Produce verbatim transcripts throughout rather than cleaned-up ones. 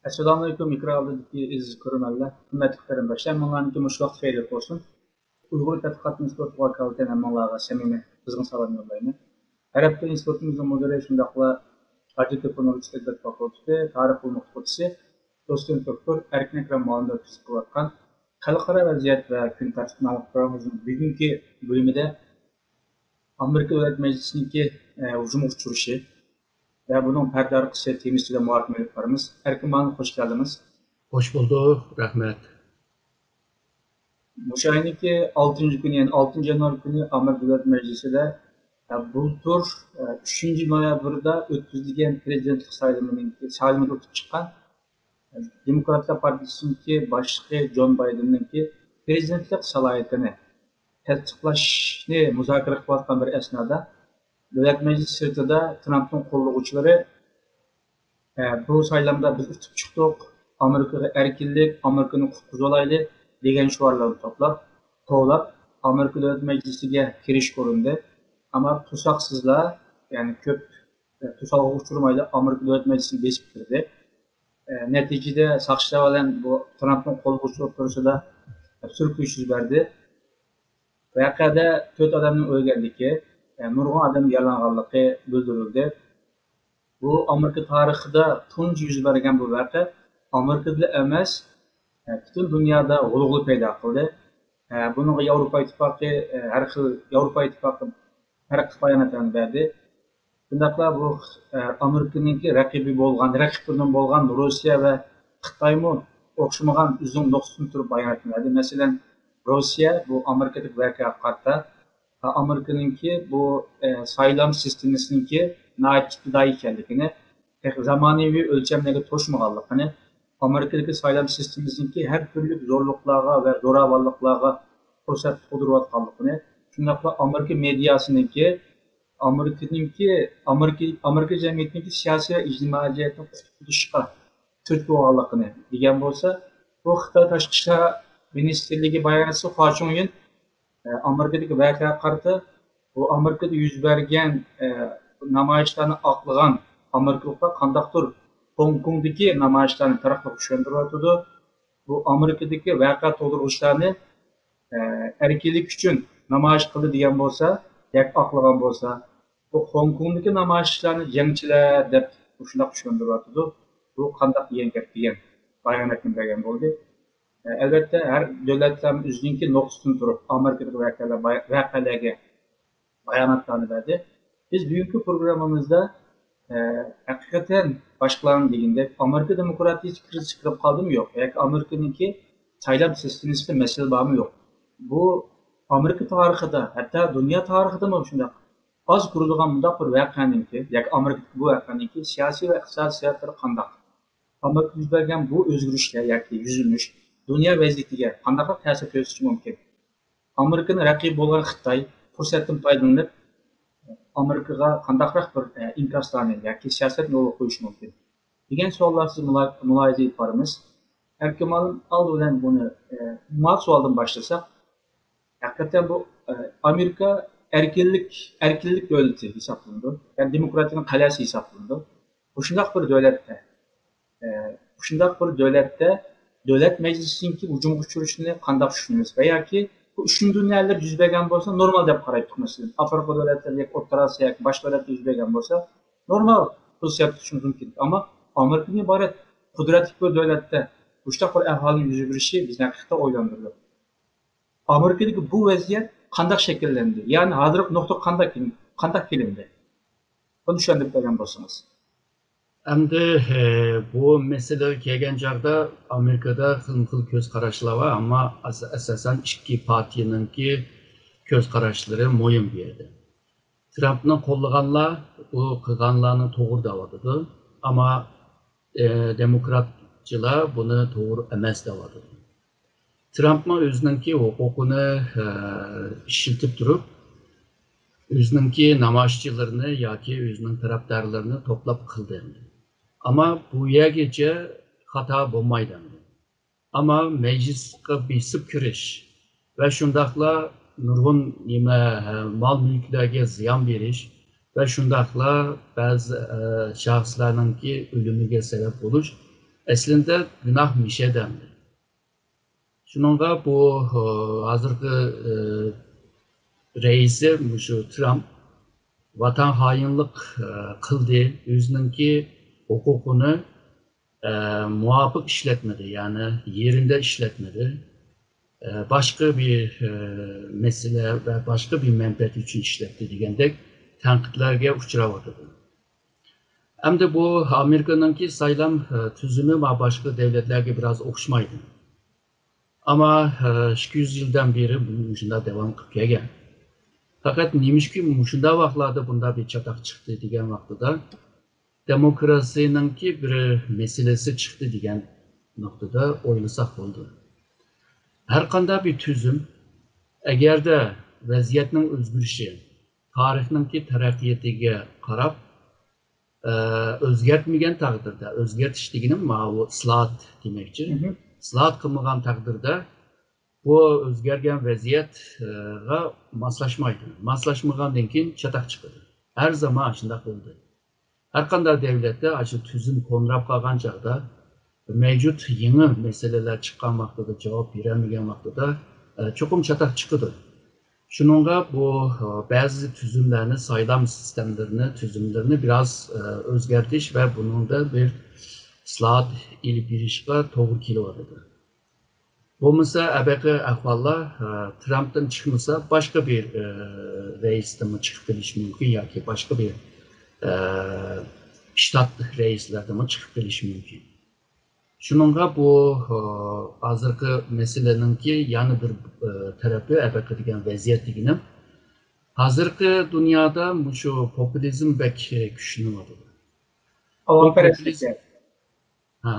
ئەسسالامۇئەلەيكۇم، ئېكران ئالدىدىكى ئەزىز كۆرۈرمەنلەر، ھۆرمەتلىك قېرىنداشلار، ھەممىڭلارنىڭكى مۇشۇ ۋاقتى خەيرلىك بولسۇن. ئۇيغۇر تەتقىقات ئىنستىتۇتىغا ۋاكالىتەن ھەممىڭلارغا سەمىمىي قىزغىن سالام يوللايمەن. ئەرەب تىلى ئىنستىتۇتىمىزنىڭ مۇدىرى، شۇنداقلا ئاجىتوپونوۋىچ ئەدەبىيات فاكۇلتېتى تارىخ ئىلمى ئوقۇتقۇچىسى، دوتسېنت دوكتور ئەركىن ئەكرەم مۇئەللىم تۈزۈپ قىلىۋاتقان خەلقئارا ۋەزىيەت ۋە كۈن تەرتىپ ناملىق پروگراممىمىزنىڭ بۈگۈنكى بۆلۈمىدە ئامېرىكا دۆلەت مەجلىسىنىڭكى، ئە، ھۇجۇمغا ئۇچرىشى ۋە بۇنىڭ پەردە ئارقىسى تېمىسى بىلەن مۇھاكىمە ئېلىپ بارىمىز. ئەركىن مۇئەللىم، خوش كەلدىڭىز. خوش بولدۇق، رەھمەت. مۇشۇ ئاينىڭكى ئالتىنچى كۈنى، يەنى ئالتىنچى يانۋار كۈنى ئامېرىكا دۆلەت مەجلىسىدە، ئە، بۇلتۇر، ئە، ئۈچىنچى نويابىردا ئۆتكۈزۈلگەن پىرېزىدېنتلىق سايلىمىنىڭكى، سايلىمىدا ئۇتۇپ چىققان دېموكراتلار پارتىيىسىنىڭكى باشلىقى جون بايدېننىڭكى پىرېزىدېنتلىق سالاھىيىتىنى تەستىقلاشنى مۇزاكىرە قىلىۋاتقان بىر ئەسنادا، دۆلەت مەجلىسى سىرتىدا ترامپنىڭ قوللىغۇچىلىرى، ئە، بۇ سايلامدا بىز ئۇتۇپ چىقتۇق، ئامېرىكىغا ئەركىنلىك، ئامېرىكىنى قۇتقۇزۇۋالايلى دېگەن شوئارلارنى توپلاپ، توۋلاپ، ئامېرىكا دۆلەت مەجلىسىگە كىرىشكە ئۇرۇندى. ئەمما توساقسىزلا، يەنى كۆپ، ئە، توسالغۇغا ئۇچرىمايلا ئامېرىكا دۆلەت مەجلىسىگە بېسىپ كىردى. ئە، نەتىجىدە ساقچىلار بىلەن بۇ ترامپنىڭ قوللىغۇچىلىرى ئوتتۇرىسىدا سۈركىلىش يۈز بەردى. ۋەقەدە تۆت ئادەمنىڭ ئۆلگەنلىكى، ئە، نۇرغۇن ئادەمنىڭ يارىلانغانلىقى بىلدۈرۈلدى. بۇ ئامېرىكا تارىخىدا تۇنجى يۈز بەرگەن بۇ ۋەقە ئامېرىكىدىلا ئەمەس، ئە، پۈتۈن دۇنيادا غۇلغۇلا پەيدا قىلدى. ئە، بۇنىڭغا ياۋروپا ئىتتىپاقى، ئە، ھەر خىل ياۋروپا ئىتتىپاقى ھەر خىل باياناتلارنى بەردى. شۇنداقلا بۇ، ئە، ئامېرىكىنىڭكى رەقىبى بولغان، رەقىبىدىن بولغان روسىيە ۋە خىتايمۇ ئوخشىمىغان ئۆزىنىڭ نۇقتىسىدىن تۇرۇپ باياناتنى بەردى. مەسىلەن، روسىيە بۇ ئامېرىكىدىكى ۋەقەگە قارىتا، ئامېرىكىنىڭكى بۇ، ئە، سايلام سىستېمىسىنىڭكى ناھايىتى ئىپتىدائىي ئىكەنلىكىنى، تېخى زامانىۋى ئۆلچەملەرگە توشمىغانلىقىنى، ئامېرىكىدىكى سايلام سىستېمىسىنىڭكى ھەر تۈرلۈك زورلۇقلارغا ۋە زوراۋانلىقلارغا پۇرسەت تۇغدۇرۇۋاتقانلىقىنى، شۇنداقلا ئامېرىكا مېدىياسىنىڭكى، ئامېرىكىنىڭكى، ئامېرىكا، ئامېرىكا جەمئىيىتىنىڭكى سىياسىي ۋە ئىجتىمائىي جەھەتتىن قۇتقۇزۇشقا تۈرتكە بولغانلىقىنى دېگەن بولسا، بۇ خىتاي تاشقى ئىشلار مىنىستىرلىكى باياناتچىسى خۇا چۇڭيىن، ئە، ئامېرىكىدىكى ۋەقەگە قارىتا، بۇ ئامېرىكىدا يۈز بەرگەن، ئە، نامايىشلارنى ئاقلىغان ئامېرىكىلىقلار قانداقتۇر خوڭكوڭدىكى نامايىشلارنى تېررورلۇققا چۈشەندۈرۈۋاتىدۇ. بۇ ئامېرىكىدىكى ۋەقە تۇغدۇرغۇچىلارنى، ئە، ئەركىنلىك ئۈچۈن نامايىش قىلدى دېگەن بولسا ياكى ئاقلىغان بولسا، بۇ خوڭكوڭدىكى نامايىشچىلارنى جەڭچىلەر دەپ مۇشۇنداق چۈشەندۈرۈۋاتىدۇ. بۇ قانداق دېگەن گەپ دېگەن باياناتنى بەرگەن بولدى. ئەلۋەتتە، ھەر دۆلەتلەر ئۆزىنىڭكى نۇقتىسىدىن تۇرۇپ، ئامېرىكىدىكى ۋەقەلەر، ۋەقەلەرگە باياناتلارنى بەردى. بىز بۈگۈنكى پروگراممىمىزدا، ئە، ھەقىقەتەن باشقىلارنىڭ دېگىنىدەك، ئامېرىكا دېموكراتىيىسى كىرىز چىقىرىپ قالدىمۇ يوق؟ ياكى ئامېرىكىنىڭكى سايلام سىستېمىسىدا مەسىلە بارمۇ يوق؟ بۇ ئامېرىكا تارىخىدا، ھەتتا دۇنيا تارىخىدىمۇ شۇنداق ئاز كۆرۈلىدىغان مۇنداق بىر ۋەقەنىڭكى، ياكى ئامېرىكىدىكى بۇ ۋەقەنىڭكى سىياسىي ۋە ئىقتىسادىي سەۋەبلىرى قانداق؟ ئامېرىكىدا يۈز بەرگەن بۇ ئۆزگىرىشلەر ياكى يۈزلىنىش دۇنيا ۋەزىيىتىگە قانداقراق تەسىر كۆرسىتىشى مۇمكىن؟ ئامېرىكىنىڭ رەقىبى بولغان خىتاي پۇرسەتتىن پايدىلىنىپ، ئامېرىكىغا قانداقراق بىر، ئە، ئىنكاسلارنى ياكى سىياسەتنى يولغا قويۇشى مۇمكىن؟ دېگەن سوئاللار سىز مۇلا-، مۇلاھىزە ئېلىپ بارىمىز. ئەركىن مۇئەللىم، ئالدى بىلەن بۇنى، ئە، ماۋۇ سوئالدىن باشلىساق، ھەقىقەتەن بۇ، ئە، ئامېرىكا ئەركىنلىك، ئەركىنلىك دۆلىتى ھېسابلىنىدۇ. يەنى دېموكراتىيىنىڭ قەلئەسى ھېسابلىنىدۇ. مۇشۇنداق بىر دۆلەتتە، ئە، مۇشۇنداق بىر دۆلەتتە دۆلەت مەجلىسىنىڭكى ھۇجۇمغا ئۇچرىشىنى قانداق چۈشىنىمىز؟ ۋە ياكى بۇ ئۈچىنچى دۇنيا ئەللىرىدە يۈز بەرگەن بولسا نورمال دەپ قارايتتۇق مەسىلەن. ئافرىقا دۆلەتلىرىدە ياكى ئوتتۇرا ئاسىيا ياكى باشقا دۆلەتتە يۈز بەرگەن بولسا نورمال پوزىتسىيە تۇتۇشىمىز مۇمكىن. ئەمما ئامېرىكىدىن ئىبارەت قۇدرەتلىك بىر دۆلەتتە مۇشۇنداق بىر ئەھۋالنىڭ يۈز بېرىشى بىزنى ھەقىقەتەن ئويلاندۇرىدۇ. ئامېرىكىدىكى بۇ ۋەزىيەت قانداق شەكىللەندى؟ يەنى ھازىرقى نۇقتا قانداق، قانداق كېلىندى؟ بۇنى چۈشەندۈرۈپ بەرگەن بولسىڭىز. ئەمدى، ئە، بۇ مەسىلىگە كەلگەن چاغدا ئامېرىكىدا خىلمۇ خىل كۆز قاراشلار بار، ئەمما ئاس-، ئاساسەن ئىككى پارتىيەنىڭكى كۆز قاراشلىرى مۇھىم بۇ يەردە. ترامپنى قوللىغانلار بۇ قىلغانلارنى توغرا دەۋاتىدۇ، ئەمما، ئە، دېموكراتچىلار بۇنى توغرا ئەمەس دەۋاتىدۇ. ترامپمۇ ئۆزىنىڭكى ھوقۇقىنى، ئە، ئىشلىتىپ تۇرۇپ، ئۆزىنىڭكى نامايىشچىلىرىنى ياكى ئۆزىنىڭ تەرەپدارلىرىنى توپلاپ قىلدى ئەمدى. ئەمما بۇ يەرگىچە خاتا بولمايدۇ ئەمدى. ئەمما مەجلىسقا بېسىپ كىرىش ۋە شۇنداقلا نۇرغۇن نېمە، ئە، مال-مۈلۈكلەرگە زىيان بېرىش ۋە شۇنداقلا بەزى، ئە، شەخسلەرنىڭكى ئۆلۈمىگە سەۋەب بولۇش، ئەسلىندە گۇناھ مىشەدە ئەمدى. شۇنىڭغا بۇ، ئە، ھازىرقى، ئە، رەئىسى مۇشۇ ترامپ ۋەتەن خائىنلىق، ئە، قىلدى، ئۆزىنىڭكى ھوقۇقىنى، ئە، مۇۋاپىق ئىشلەتمىدى، يەنى يېرىندە ئىشلەتمىدى. ئە، باشقا بىر، ئە، مەسىلە ۋە باشقا بىر مەنپەئەت ئۈچۈن ئىشلەتتى دېگەندەك تەنقىدلەرگە ئۇچراۋاتىدۇ. ئەمدى بۇ ئامېرىكىنىڭكى سايلام، ئە، تۈزۈمى ما باشقا دەۋلەتلەرگە بىراز ئوخشىمايدۇ. ئەمما، ئە، ئىككى يۈز يىلدىن بېرى بۇ مۇشۇنداق داۋام قىلىپ كەلگەن. پەقەت نېمىشقا مۇشۇنداق ۋاقىتلاردا بۇنداق بىر چاتاق چىقتى دېگەن ۋاقتىدا، دېموكراتىيەنىڭكى بىر مەسىلىسى چىقتى دېگەن نۇقتىدا ئويلىساق بولىدۇ. ھەر قانداق بىر تۈزۈم، ئەگەردە ۋەزىيەتنىڭ ئۆزگىرىشى، تارىخنىڭكى تەرەققىياتىغا قاراپ، ئە، ئۆزگەرتمىگەن تەقدىردە، ئۆزگەرتىش دېگىنىم ماۋۇ ئىسلاھات دېمەكچى. مهم. ئىسلاھات قىلمىغان تەقدىردە، بۇ ئۆزگەرگەن ۋەزىيەتكە ماسلاشمايدۇ. ماسلاشمىغاندىن كېيىن چاتاق چىقىدۇ. ھەر زامان ئاشۇنداق بولدى. ھەر قانداق دەۋلەتتە ئاشۇ تۈزۈم كونىراپ قالغان چاغدا، مەۋجۇت يېڭى مەسىلىلەر چىققان ۋاقتىدا، جاۋاب بېرەلمىگەن ۋاقتىدا، ئە، چوقۇم چاتاق چىقىدۇ. شۇنىڭغا بۇ، ئە، بەزى تۈزۈملەرنى، سايلام سىستېمىلىرىنى، تۈزۈملىرىنى بىراز، ئە، ئۆزگەرتىش ۋە بۇنىڭدا بىر ئىسلاھات ئېلىپ بېرىشقا توغرا كېلىۋاتىدۇ. بولمىسا، ئەبەقى ئەھۋاللار، ئە، ترامپتىن چىقمىسا، باشقا بىر، ئە، رەئىستىنمۇ چىقىپ قېلىشى مۇمكىن ياكى باشقا بىر، ئە، شتات رەئىسلەردىنمۇ چىقىپ قېلىشى مۇمكىن. شۇنىڭغا بۇ، ئە، ھازىرقى مەسىلىنىڭكى يەنە بىر، ئە، تەرىپى، ئەبەقى دېگەن ۋەزىيەت دېگىنىم، ھازىرقى دۇنيادا مۇشۇ پوپۇلىزم بەك كۈچلىنىۋاتىدۇ. ئاۋامپەرەسلىك. پوپۇلىزم، ھە.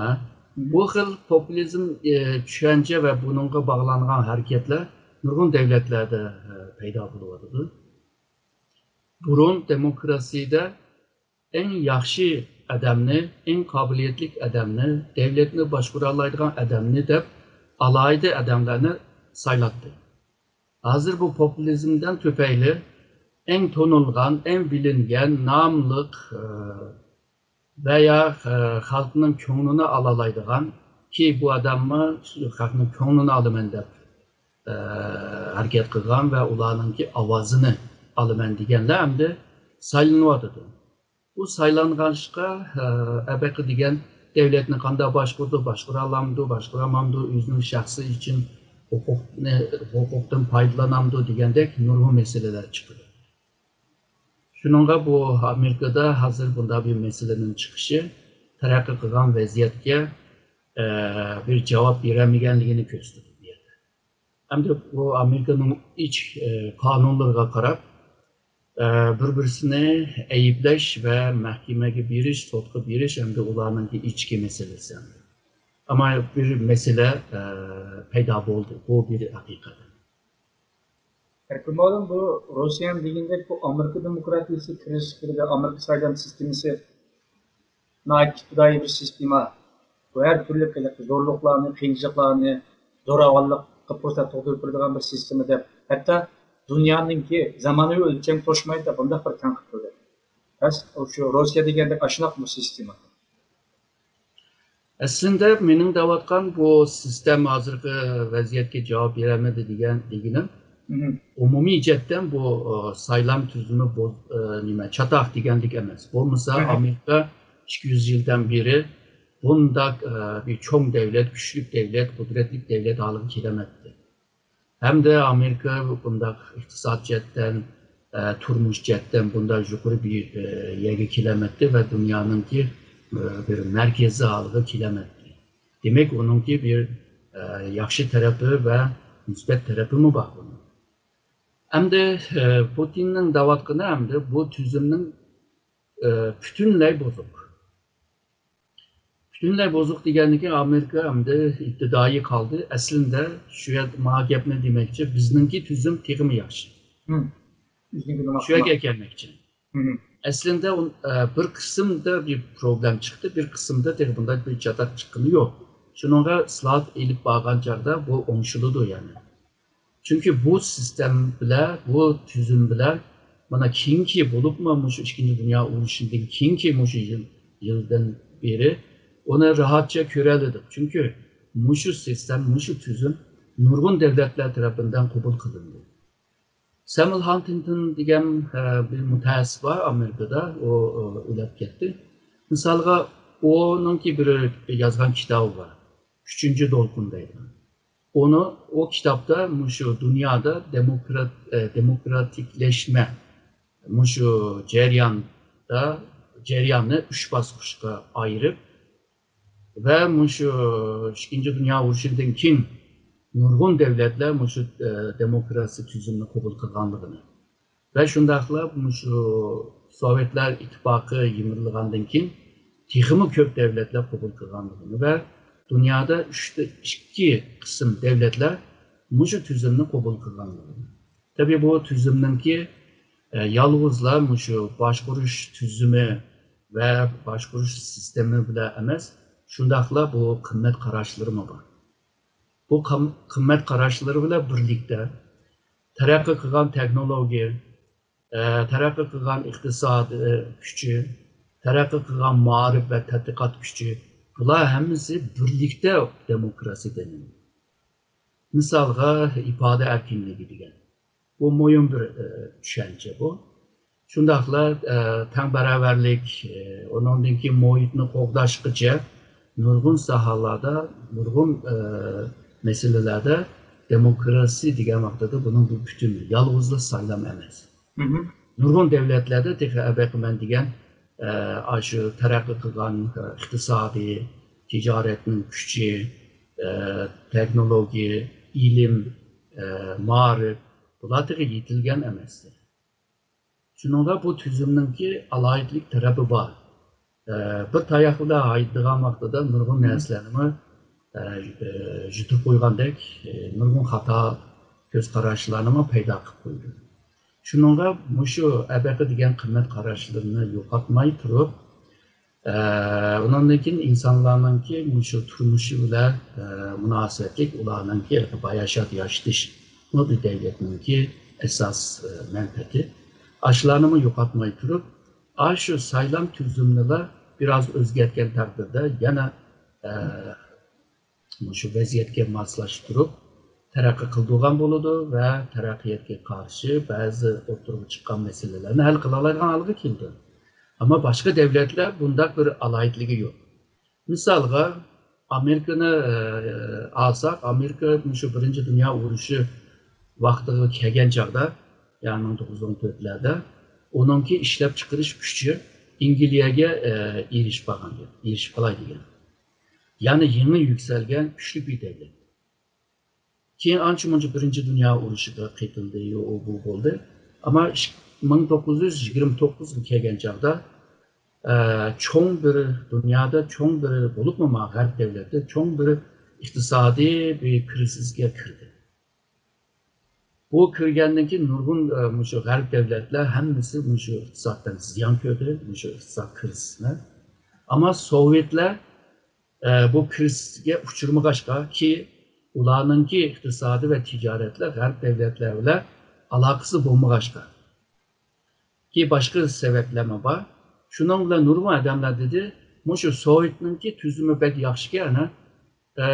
مم. بۇ خىل پوپۇلىزم، ئە، چۈشەنچە ۋە بۇنىڭغا باغلانغان ھەرىكەتلەر نۇرغۇن دەۋلەتلەردە، ئە، پەيدا بولۇۋاتىدۇ. بۇرۇن دېموكراتىيەدە ئەڭ ياخشى ئادەمنى، ئەڭ قابىلىيەتلىك ئادەمنى، دەۋلەتنى باشقۇرالايدىغان ئادەمنى دەپ ئالاھىدە ئادەملەرنى سايلايتتى. ھازىر بۇ پوپۇلىزمدىن تۈپەيلى ئەڭ تونۇلغان، ئەڭ بىلىنگەن، ناملىق، ئە، ۋە يا، ئە، خەلقنىڭ كۆڭلىنى ئالالايدىغان، كى بۇ ئادەممۇ خەلقنىڭ كۆڭلىنى ئالىمەن دەپ، ئە، ھەرىكەت قىلغان ۋە ئۇلارنىڭكى ئاۋازىنى ئالىمەن دېگەنلەر ئەمدى سايلىنىۋاتىدۇ. بۇ سايلانغان ئىشقا، ئە، ئەبەقى دېگەن دەۋلەتنى قانداق باشقۇرىدۇ، باشقۇرالامدۇ، باشقۇرالمامدۇ، ئۆزىنىڭ شەخسى ئۈچۈن ھوقۇقنى، ھوقۇقتىن پايدىلانامدۇ دېگەندەك نۇرغۇن مەسىلىلەر چىقىدۇ. شۇنىڭغا بۇ ئامېرىكىدا ھازىر بۇنداق بىر مەسىلىنىڭ چىقىشى تەرەققىي قىلغان ۋەزىيەتكە، ئە، بىر جاۋاب بېرەلمىگەنلىكىنى كۆرسىتىدۇ بۇ يەردە. ئەمدى بۇ ئامېرىكىنىڭ ئىچ، ئە، قانۇنلىرىغا قاراپ، ئە، بىر-بىرسىنى ئەيىبلەش ۋە مەھكىمىگە بېرىش، سوتقا بېرىش ئەمدى ئۇلارنىڭكى ئىچكى مەسىلىسى. ئەمما بىر مەسىلە، ئە، پەيدا بولدى. بۇ بىر ھەقىقەت. ئەركىن مۇئەللىم، بۇ روسىيەنى دېگەندەك، بۇ ئامېرىكا دېموكراتىيىسى كىرىشىشلىرىدا، ئامېرىكا سايلام سىستېمىسى ناھايىتى ئىپتىدائىي بىر سىستېما. بۇ ھەر تۈرلۈك ھېلىقى زورلۇقلارنى، قىيىنچىلىقلارنى، زوراۋانلىققا پۇرسەت تۇغدۇرۇپ بېرىدىغان بىر سىستېما دەپ، ھەتتا دۇنيانىڭكى زامانىۋى ئۆلچەمگە توشمايدۇ دەپ، بۇنداق بىر تەنقىد قىلدى. بەس، شۇ روسىيە دېگەندەك ئاشۇنداقمۇ سىستېما؟ ئەسلىندە مېنىڭ دەۋاتقان بۇ سىستېما ھازىرقى ۋەزىيەتكە جاۋاب بېرەلمىدى دېگەن، دېگىنىم، مهم. ئومۇمىي جەھەتتىن بۇ، ئە، سايلام تۈزۈمى بۇ، ئە، نېمە، چاتاق دېگەنلىك ئەمەس. بولمىسا، مهم. ئامېرىكا ئىككى يۈز يىلدىن بېرى بۇنداق، ئە، بىر چوڭ دەۋلەت، كۈچلۈك دەۋلەت، قۇدرەتلىك دەۋلەت ھالىغا كېلەلمەپتۇ. ھەمدە ئامېرىكا بۇنداق ئىقتىساد جەھەتتىن، ئە، تۇرمۇش جەھەتتىن بۇنداق يۇقىرى بىر، ئە، يەرگە كېلەلمەپتۇ ۋە دۇنيانىڭكى، ئە، بىر مەركىزى ھالىغا كېلەلمەپتۇ. دېمەك، ئۇنىڭكى بىر، ئە، ياخشى تەرىپى ۋە مۇسبەت تەرىپىمۇ بار بۇنىڭ. ئەمدى، ئە، پۇتىننىڭ دەۋاتقىنى ئەمدى بۇ تۈزۈمنىڭ، ئە، پۈتۈنلەي بۇزۇق. پۈتۈنلەي بۇزۇق دېگەندىكىن ئامېرىكا ئەمدى ئىپتىدائىي قالدى. ئەسلىندە شۇ يەر، ما گەپنى دېمەكچى، بىزنىڭكى تۈزۈم تېخىمۇ ياخشى. مم. بىزنىڭكى نېمە شۇ يەرگە قىلماق؟ كەلمەكچى. مم. ئەسلىندە ئۇن-، ئە، بىر قىسىمدا بىر پروبلېم چىقتى، بىر قىسىمدا تېخى بۇنداق بىر چاتاق چىققىنى يوق. شۇنىڭغا ئىسلاھات ئېلىپ بارغان چاغدا بۇ ئوڭشىلىدۇ يەنى. چۈنكى بۇ سىستېما بىلەن، بۇ تۈزۈم بىلەن مانا كېيىنكى، بولۇپمۇ مۇشۇ ئىككىنچى دۇنيا ئۇرۇشىدىن كېيىنكى مۇشۇ يىل، يىلدىن بېرى ئۇنى راھەتچە كۆرەلىدۇق. چۈنكى مۇشۇ سىستېما، مۇشۇ تۈزۈم نۇرغۇن دۆلەتلەر تەرىپىدىن قوبۇل قىلىندى. سەمۇئېل ھانتىڭتون دېگەن، ئە، بىر مۇتەخەسسىس بار ئامېرىكىدا، ئۇ، ئۇ ئۆلۈپ كەتتى. مىسالغا، ئۇنىڭكى بىر يازغان كىتابى بار. ئۈچىنچى دولقۇن دەيدۇ. ئۇنى، ئۇ كىتابتا مۇشۇ دۇنيادا دېموكرات-، ئە، دېموكراتىكلەشمە، مۇشۇ جەرياندا، جەرياننى ئۈچ باسقۇچقا ئايرىپ، ۋە مۇشۇ ئىككىنچى دۇنيا ئۇرۇشىدىن كېيىن نۇرغۇن دۆلەتلەر مۇشۇ، ئە، دېموكراتىيە تۈزۈمىنى قوبۇل قىلغانلىقىنى ۋە شۇنداقلا مۇشۇ سوۋېتلار ئىتتىپاقى يىمىرىلغاندىن كېيىن تېخىمۇ كۆپ دۆلەتلەر قوبۇل قىلغانلىقىنى ۋە دۇنيادا ئۈچتە ئىككى قىسىم دۆلەتلەر مۇشۇ تۈزۈمنى قوبۇل قىلغانلىقىنى. تەبىئىي، بۇ تۈزۈمنىڭكى، ئە، يالغۇزلا مۇشۇ باشقۇرۇش تۈزۈمى ۋە باشقۇرۇش سىستېمى بىلەن ئەمەس، شۇنداقلا بۇ قىممەت قاراشلىرىمۇ بار. بۇ قىم-، قىممەت قاراشلىرى بىلەن بىرلىكتە تەرەققىي قىلغان تېخنولوگىيە، ئە، تەرەققىي قىلغان ئىقتىساد، ئە، كۈچى، تەرەققىي قىلغان مائارىپ ۋە تەتقىقات كۈچى، بۇلار ھەممىسى بىرلىكتە دېموكراتىيە دېنىدۇ. مىسالغا، ئىپادە ئەركىنلىكى دېگەن. بۇ مۇھىم بىر، ئە، چۈشەنچە بۇ. شۇنداقلا، ئە، تەڭ باراۋەرلىك، ئە، ئۇنىڭدىن كېيىن مۇھىتنى قوغداشقىچە نۇرغۇن ساھەلەردە، نۇرغۇن، ئە، مەسىلىلەردە دېموكراتىيە دېگەن ۋاقتىدا بۇنىڭ بىر پۈتۈن، يالغۇزلا سايلام ئەمەس. نۇرغۇن دۆلەتلەردە تېخى ئەبەقى مەن دېگەن، ئە، ئاشۇ تەرەققىي قىلغان، ئە، ئىقتىسادىي، تىجارەتنىڭ كۈچى، ئە، تېخنولوگىيە، ئىلىم، ئە، مائارىپ، بۇلار تېخى يېتىلگەن ئەمەس. شۇنىڭغا بۇ تۈزۈمنىڭكى ئالاھىدىلىك تەرىپى بار. ئە، بىر تاياق بىلەن ھايدىغان ۋاقتىدا نۇرغۇن نەرسىلەرنىمۇ، ئە، ئە، يۇتۇپ قويغاندەك، ئە، نۇرغۇن خاتا كۆز قاراشلارنىمۇ پەيدا قىلىپ قويىدۇ. شۇنىڭغا مۇشۇ ئەبەقە دېگەن قىممەت قاراشلىرىنى يوقاتماي تۇرۇپ، ئە، ئۇنىڭدىن كېيىن ئىنسانلارنىڭكى مۇشۇ تۇرمۇشى بىلەن، ئە، مۇناسىۋەتلىك ئۇلارنىڭكى باياشات ياشىتىش، بۇ بىر دۆلەتنىڭكى ئاساس، ئە، مەنپەئەتى. ئاشۇلارنىمۇ يوقاتماي تۇرۇپ، ئاشۇ سايلام تۈزۈمىنىلا بىر ئاز ئۆزگەرتكەن تەقدىردە يەنە، ئە، مۇشۇ ۋەزىيەتكە ماسلاشتۇرۇپ تەرەققىي قىلدۇرغان بولىدۇ ۋە تەرەققىياتقا قارشى بەزى ئوتتۇرىغا چىققان مەسىلىلەرنى ھەل قىلالايدىغان ھالغا كېلىدۇ. ئەمما باشقا دۆلەتلەر بۇنداق بىر ئالاھىدىلىكى يوق. مىسالغا، ئامېرىكىنى، ئە، ئالساق، ئامېرىكا مۇشۇ بىرىنچى دۇنيا ئۇرۇشى ۋاقتىغا كەلگەن چاغدا، يەنى مىڭ توققۇز يۈز ئون تۆتلەردە، ئۇنىڭكى ئىشلەپچىقىرىش كۈچى ئىنگلىيەگە، ئە، ئېرىشىپ قالغان گەپ، ئېرىشىپ قالاي دېگەن. يەنى يېڭى يۈكسەلگەن كۈچلۈك بىر دۆلەت. كېيىن ئانچە-مۇنچە بىرىنچى دۇنيا ئۇرۇشىغا قېتىلدى، ئۇ بۇ بولدى. ئەمما ئىش-، مىڭ توققۇز يۈز يىگىرمە توققۇزغا كەلگەن چاغدا، ئە، چوڭ بىر، دۇنيادا چوڭ بىر، بولۇپمۇ مانا غەرب دۆلەتلىرى چوڭ بىر ئىقتىسادىي بىر كىرىزىسكە كىردى. بۇ كىرگەندىن كېيىن نۇرغۇن، ئە، مۇشۇ غەرب دۆلەتلەر ھەممىسى مۇشۇ ئىقتىسادتىن زىيان كۆردى، مۇشۇ ئىقتىساد كىرىزىسىنى. ئەمما سوۋېتلەر، ئە، بۇ كىرىزىسكە ئۇچرىمىغاچقا، كى ئۇلارنىڭكى ئىقتىسادى ۋە تىجارەتلەر غەرب دۆلەتلەر بىلەن ئالاقىسى بولمىغاچقا، كى باشقا سەۋەبلەرمۇ بار. شۇنىڭ بىلەن نۇرغۇن ئادەملەر دېدى، مۇشۇ سوۋېتنىڭكى تۈزۈمى بەك ياخشىكەن، ئەنە، ئە،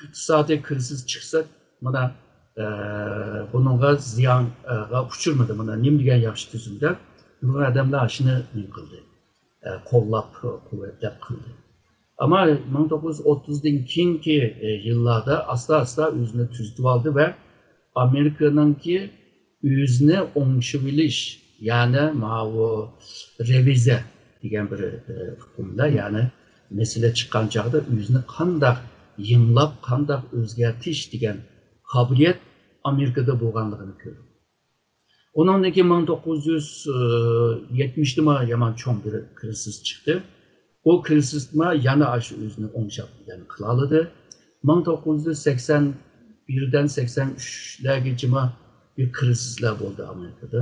ئىقتىسادىي كىرىزىس چىقسا، مانا، ئە، بۇنىڭغا زىيانغا ئۇچرىمىدى، مانا نېمە دېگەن ياخشى تۈزۈم دەپ، نۇرغۇن ئادەملەر ئاشۇنى نېمە قىلدى، ئە، قوللاپ، قۇۋۋەتلەپ قىلدى. ئەمما مىڭ توققۇز يۈز ئوتتۇزدىن كېيىنكى، ئە، يىللاردا ئاستا-ئاستا ئۆزىنى تۈزىتىۋالدى ۋە ئامېرىكىنىڭكى ئۆزىنى ئوڭشىۋېلىش، يەنى ماۋۇ رېۋىزىيە دېگەن بىر، ئە، ئۇقۇمدا، يەنى مەسىلە چىققان چاغدا ئۆزىنى قانداق يېڭىلاپ، قانداق ئۆزگەرتىش دېگەن قابىلىيەت ئامېرىكىدا بولغانلىقىنى كۆردۇق. ئۇنىڭدىن كېيىن مىڭ توققۇز يۈز يەتمىشتىمۇ يامان چوڭ بىر كىرىزىس چىقتى. ئۇ كىرىزىسمۇ يەنە ئاشۇ ئۆزىنى ئوڭشاپ قىلالىدى. مىڭ توققۇز يۈز سەكسەن بىردىن سەكسەن ئۈچلەرگىچىمۇ بىر كىرىزىسلار بولدى ئامېرىكىدا.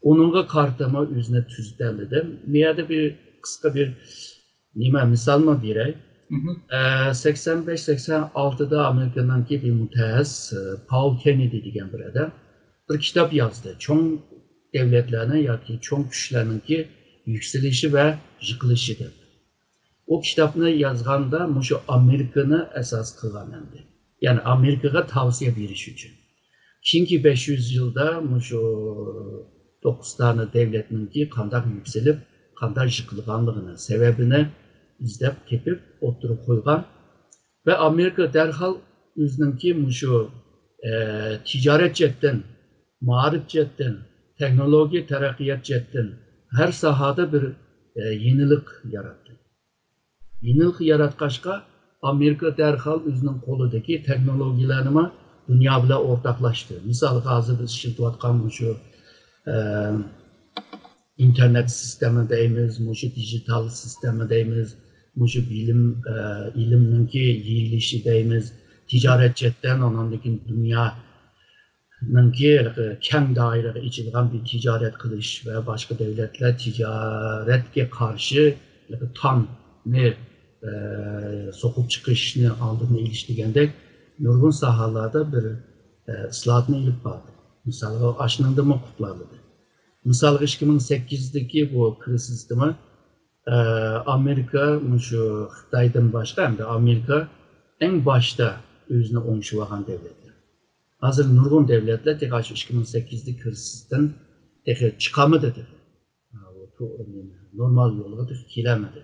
ئۇنىڭغا قارىتىمۇ ئۆزىنى تۈزىتەلىدى. بۇ يەردە بىر قىسقا بىر نېمە، مىسالمۇ بېرەي. مھم. ئە، سەكسەن بەش، سەكسەن ئالتىدا ئامېرىكىنىڭكى بىر مۇتەخەسسىس، ئە، پاول كېننېدى دېگەن بىر ئادەم بىر كىتاب يازدى. چوڭ دۆلەتلەرنىڭ ياكى چوڭ كۈچلەرنىڭكى يۈكسىلىشى ۋە يىقىلىشى دەپ. ئۇ كىتابنى يازغاندا مۇشۇ ئامېرىكىنى ئاساس قىلغان ئەمدى. يەنى ئامېرىكىغا تەۋسىيە بېرىش ئۈچۈن. كېيىنكى بەش يۈز يىلدا مۇشۇ توققۇز دانە دەۋلەتنىڭكى قانداق يۈكسىلىپ، قانداق يىقىلغانلىقىنى، سەۋەبىنى ئىزدەپ تېپىپ ئوتتۇرىغا قويغان. ۋە ئامېرىكا دەرھال ئۆزىنىڭكى مۇشۇ، ئە، تىجارەت جەھەتتىن، مائارىپ جەھەتتىن، تېخنولوگىيە تەرەققىيات جەھەتتىن ھەر ساھەدە بىر، ئە، يېڭىلىق ياراتتى. يېڭىلىق ياراتقاچقا، ئامېرىكا دەرھال ئۆزىنىڭ قولىدىكى تېخنولوگىيەلەرنىمۇ دۇنيا بىلەن ئورتاقلاشتى. مىسالغا، ھازىر بىز ئىشلىتىۋاتقان مۇشۇ، ئە، ئىنتېرنېت سىستېما دەيمىز، مۇشۇ دىجىتال سىستېما دەيمىز، مۇشۇ بىلىم، ئە، ئىلىمنىڭكى يېيىلىشى دەيمىز، تىجارەت جەھەتتىن، ئۇنىڭدىن كېيىن دۇنيانىڭكى كەڭ دائىرىگە ئېچىلغان بىر تىجارەت قىلىش ۋە باشقا دۆلەتلەر تىجارەتكە قارشى تامنى، ئە، سوقۇپ چىقىشنى ئالدىنى ئېلىش دېگەندەك نۇرغۇن ساھەلەردە بىر، ئە، ئىسلاھاتنى ئېلىپ باردى. مىسالغا، ئاشنىڭدىنمۇ قۇتۇلالىدى. مىسالغا، ئىككى مىڭ سەككىزدىكى بۇ كىرىزىستىمۇ، ئە، ئامېرىكا مۇشۇ خىتايدىن باشقا، ئەمدى ئامېرىكا ئەڭ باشتا ئۆزىنى ئوڭشىۋالغان دۆلەتلەر. ھازىر نۇرغۇن دۆلەتلەر تېخى شۇ ئىككى مىڭ سەككىزدىكى كىرىزىستىن تېخى چىقالمىدى تېخى. ھا، ئۇ تو-، نېمە، نورمال يولغا تېخى كېلەلمىدى.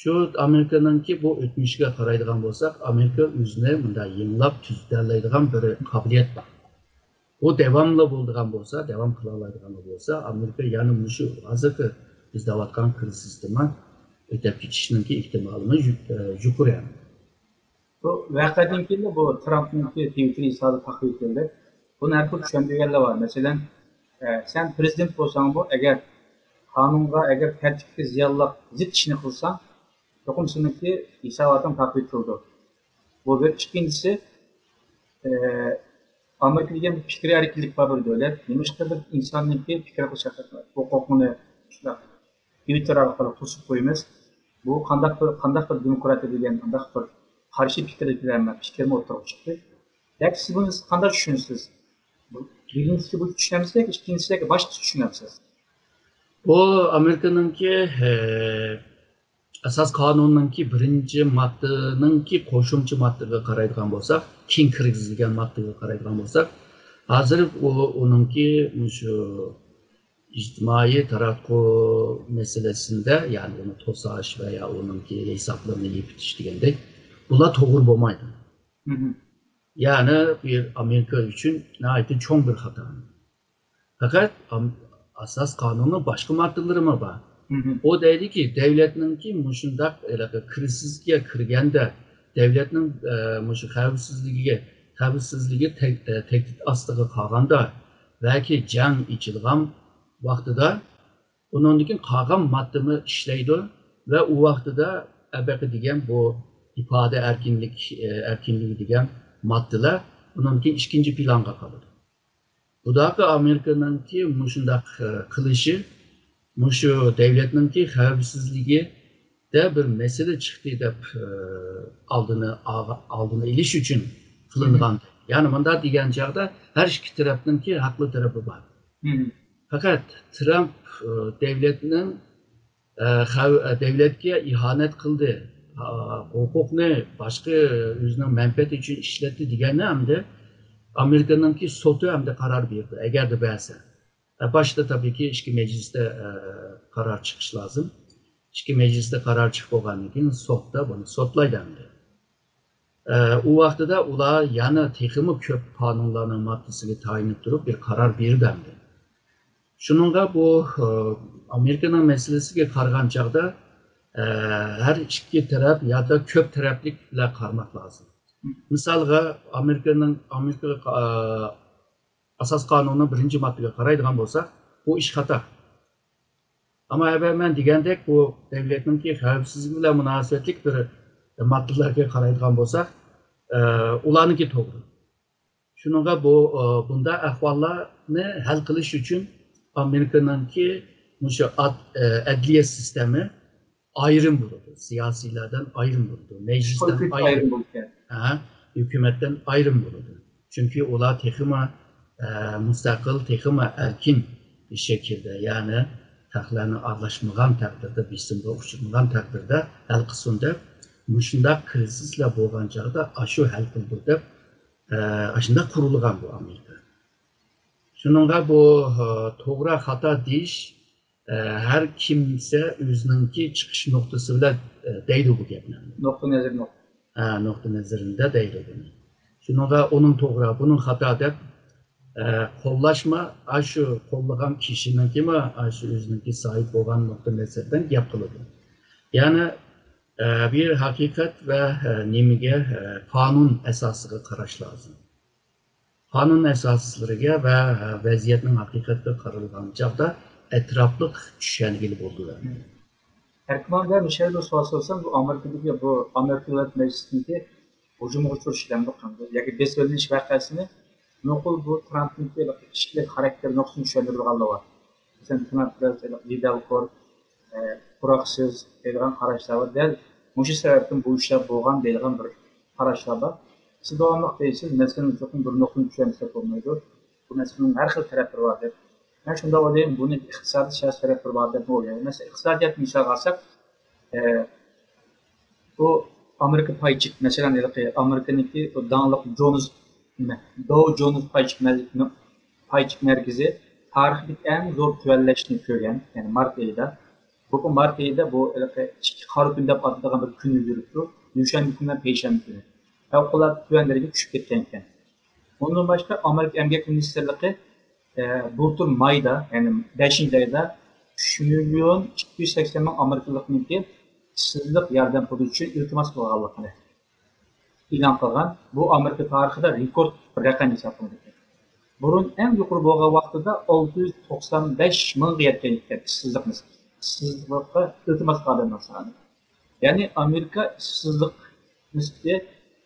شۇ ئامېرىكىنىڭكى بۇ ئۆتمۈشىگە قارايدىغان بولساق، ئامېرىكا ئۆزىنى مۇنداق يېڭىلاپ تۈزىتەلەيدىغان بىر قابىلىيەت بار. بۇ داۋاملىق بولىدىغان بولسا، داۋام قىلالايدىغان بولسا، ئامېرىكا يەنە مۇشۇ ھازىرقى بىز دەۋاتقان كىرىزىستىمۇ ئۆتەپ كېتىشنىڭكى ئېھتىمالىمۇ يۇ-، ئە، يۇقىرى. بۇ ۋەقەدىن كېيىن بۇ ترامپنىڭكى تىۋىتتېر ھېسابى تاقىۋېتىلدى. بۇنى ھەر خىل چۈشەندۈرگەنلەر بار. مەسىلەن، ئە، سەن پىرېزىدېنت بولساڭمۇ، ئەگەر قانۇنغا، ئەگەر تەرتىپكە زىيانلىق، زىت ئىشنى قىلساڭ، چوقۇم سېنىڭكى ھېساباتىڭ تاقىۋېتىلىدۇ. بۇ بىر. ئىككىنچىسى، ئە، ئامېرىكا دېگەن پىكىر ئەركىنلىكى بار بىر دۆلەت. نېمىشقا بىر ئىنساننىڭكى پىكىر قىلىش ھوقۇقىنى شۇنداق تىۋىتتېر ئارقىلىق توسۇپ قويىمىز؟ بۇ قانداق بىر، قانداق بىر دېموكراتىيە دېگەن، قانداق بىر قارشى پىكىر دېگەن پىكىرمۇ ئوتتۇرىغا چىقتى. ياكى سىز بۇنى قانداق چۈشىنىسىز؟ بۇ، بىرىنچىسى بۇ چۈشىنەمسىز ياكى ئىككىنچىسى ياكى باشقىچە چۈشىنەمسىز؟ بۇ ئامېرىكىنىڭكى، ئە، ئاساس قانۇننىڭكى بىرىنچى ماددىنىڭكى قوشۇمچە ماددىغا قارايدىغان بولساق، كېيىن كىرگۈزۈلگەن ماددىغا قارايدىغان بولساق، ھازىر ئۇ، ئۇنىڭكى مۇشۇ ئىجتىمائىي تاراتقۇ مەسىلىسىندە، يەنى ئۇنى توساش ۋە يا ئۇنىڭكى ھېسابلىرىنى يېپىتىش دېگەندەك، بۇلار توغرا بولمايدۇ. مهم. يەنى بۇ ئامېرىكا ئۈچۈن ناھايىتى چوڭ بىر خاتا. پەقەت ئام-، ئاساس قانۇننىڭ باشقا ماددىلىرىمۇ بار. مهم. ئۇ دەيدۇكى، دۆلەتنىڭكى مۇشۇنداق ھېلىقى كىرىزىسكە كىرگەندە، دۆلەتنىڭ، ئە، مۇشۇ خەۋپسىزلىكىگە، خەۋپسىزلىكى تەك-، ئە، تەھدىت ئاستىغا قالغاندا ياكى جەڭ ئېچىلغان ۋاقتىدا، ئۇنىڭدىن كېيىن قالغان ماددىمۇ ئىشلەيدۇ ۋە ئۇ ۋاقتىدا ئەبەقە دېگەن بۇ ئىپادە ئەركىنلىك، ئە، ئەركىنلىكى دېگەن ماددىلار ئۇنىڭدىن كېيىن ئىككىنچى پىلانغا قالىدۇ. بۇداقى ئامېرىكىنىڭكى مۇشۇنداق، ئە، قىلىشى مۇشۇ دۆلەتنىڭكى خەۋپسىزلىكىدە بىر مەسىلە چىقتى دەپ، ئە، ئالدىنى ئالغا-، ئالدىنى ئېلىش ئۈچۈن قىلىنغان. مهم. يەنى مۇنداق دېگەن چاغدا ھەر ئىككى تەرەپنىڭكى ھەقلىق تەرىپى بار. مهم. پەقەت ترامپ، ئە، دۆلەتنىڭ، ئە، خەۋ-، ئە، دۆلەتكە ئىھانەت قىلدى، ئا، ھوقۇقنى باشقا ئۆزىنىڭ مەنپەئەتى ئۈچۈن ئىشلەتتى دېگەننى ئەمدى ئامېرىكىنىڭكى سوتى ئەمدى قارار بېرىدۇ، ئەگەردە بەرسە. ئە، باشتا تەبىئىيكى ئىككى مەجلىستە، ئە، قارار چىقىشى لازىم. ئىككى مەجلىستە قارار چىقىپ بولغاندىن كېيىن سوتتا بۇنى سوتلايدۇ ئەمدى. ئە، ئۇ ۋاقتىدا ئۇلار يەنە تېخىمۇ كۆپ قانۇنلارنىڭ ماددىسىغا تايىنىپ تۇرۇپ بىر قارار بېرىدۇ ئەمدى. شۇنىڭغا بۇ، ئە، ئامېرىكىنىڭ مەسىلىسىگە قارىغان چاغدا، ئە، ھەر ئىككى تەرەپ يادا كۆپ تەرەپلىك بىلەن قارىماق لازىم. مىسالغا، ئامېرىكىنىڭ، ئامېرىكا، ئە، ئاساس قانۇنىنىڭ بىرىنچى ماددىسىغا قارايدىغان بولساق، بۇ ئىش خاتا. ئەمما ئەۋەل مەن دېگەندەك، بۇ دۆلەتنىڭكى خەۋپسىزلىكى بىلەن مۇناسىۋەتلىك بىر ماددىلارغا قارايدىغان بولساق، ئە، ئۇلارنىڭكى توغرا. شۇنىڭغا بۇ، ئە، بۇنداق ئەھۋاللارنى ھەل قىلىش ئۈچۈن ئامېرىكىنىڭكى مۇشۇ ئات-، ئە، ئەدلىيە سىستېمى ئايرىم بولىدۇ، سىياسىيلەردىن ئايرىم بولىدۇ، مەجلىستىن پولىتىكا ئايرىم. ئايرىم بولىدىكەن. ھە، ھۆكۈمەتتىن ئايرىم بولىدۇ. چۈنكى ئۇلار تېخىمۇ، ئە، مۇستەقىل، تېخىمۇ ئەركىن شەكىلدە، يەنى خەقلەرنى ئارىلاشمىغان تەقدىردە، بېسىمغا ئۇچرىمىغان تەقدىردە ھەل قىلسۇن دەپ، مۇشۇنداق كىرىزىسلار بولغان چاغدا ئاشۇ ھەل قىلىدۇ دەپ، ئە، ئاشۇنداق قۇرۇلغان بۇ ئامېرىكا. شۇنىڭغا بۇ، ئە، توغرا خاتا دېيىش، ئە، ھەر كىمسە ئۆزىنىڭكى چىقىش نۇقتىسى بىلەن، ئە، دەيدۇ بۇ گەپنى. نۇقتىئى نەزىرى نۇقتا. ھە، نۇقتىئى نەزىرىدە دەيدۇ بۇنى. شۇنىڭغا ئۇنىڭ توغرا، بۇنىڭ خاتا دەپ، ئە، قوللاشمۇ، ئاشۇ قوللىغان كىشىنىڭكىمۇ، ئاشۇ ئۆزىنىڭكى ساھىب بولغان نۇقتىئى نەزىرىدىن گەپ قىلىدۇ. يەنى، ئە، بىر ھەقىقەت ۋە، ئە، نېمىگە، ئە، قانۇن ئاساسىغا قاراش لازىم. قانۇن ئاساسلىرىغا ۋە، ئە، ۋەزىيەتنىڭ ھەقىقەتكە قارالغان چاغدا ئەتراپلىق چۈشەنگىلى بولىدۇ. ئەركىماندا مىشەلگە سوئال سورىسام، بۇ ئامېرىكىدىكى بۇ ئامېرىكا دۆلەت مەجلىسىنىڭكى ھۇجۇمغا ئۇچرىشى دەمدۇ قانداق ياكى بېسىۋېلىنىش ۋەقەسىنى نوقۇل بۇ ترامپنىڭكى ئىچكى خاراكتېر نۇقتىسىنى چۈشەندۈرىدىغانلار بار. مەسىلەن، ترامپ بىراز ھېلىقى لىدەلخور، ئە، تۇراقسىز دەيدىغان قاراشلار بار. دەل مۇشۇ سەۋەبتىن بۇ ئىشلار بولغان دەيدىغان بىر قاراشلار بار. سىز داۋاملىق دەيسىز، مەسىلىنى چوقۇم بىر نۇقتىدىن چۈشەنسەك بولمايدۇ. بۇ مەسىلىنىڭ ھەر خىل تەرەپلىرى بار دەپ. مەن شۇنداق ئويلايمەن، بۇنى ئىقتىسادىي سىياسىي تەرەپلىرى بار دەپمۇ ئويلايمەن. مەسىلەن، ئىقتىسادىيەتنى مىسالغا ئالساق، ئە، بۇ ئامېرىكا پايچىك، مەسىلەن، ھېلىقى ئامېرىكىنىڭكى بۇ داڭلىق جونز، نېمە، داۋ جونز پايچىك مەل-، پايچىك مەركىزى تارىخىدىكى ئەڭ زور تۆۋەنلەشنى كۆرگەن، يەنى مارت ئېيىدا. بۇ مارت ئېيىدا بۇ ھېلىقى ئىككى قارا كۈن دەپ ئاتىلىدىغان بىر كۈن يۈرۈپتۇ. يۈزشەنبە كۈنى ۋە پەيشەنبە كۈنى. پەۋقۇلئاددە تۆۋەن دەرىجىگە چۈشۈپ كەتكەن ئىكەن. ئۇندىن باشقا ئامېرىكا ئەمگەك مىنىستىرلىقى، ئە، بۇلتۇر مايدا، يەنى بەشىنچى ئايدا ئۈچ مىليون ئىككى يۈز سەكسەن مىڭ ئامېرىكىلىقنىڭكى ئىشسىزلىق ياردەم پۇلى ئۈچۈن ئىلتىماس قىلغانلىقىنى ئېلان قىلغان. بۇ ئامېرىكا تارىخىدا رېكورت بىر رەقەم ھېسابلىنىدىكەن. بۇرۇن ئەڭ يۇقىرى بولغان ۋاقتىدا ئالتە يۈز توقسان بەش مىڭغا يەتكەن ئىكەن ئىشسىزلىق نىسبىتى. ئىشسىزلىققا ئىلتىماس قىلغان ئادەمنىڭ سانى. يەنى ئامېرىكا ئىشسىزلىق نىسبىتى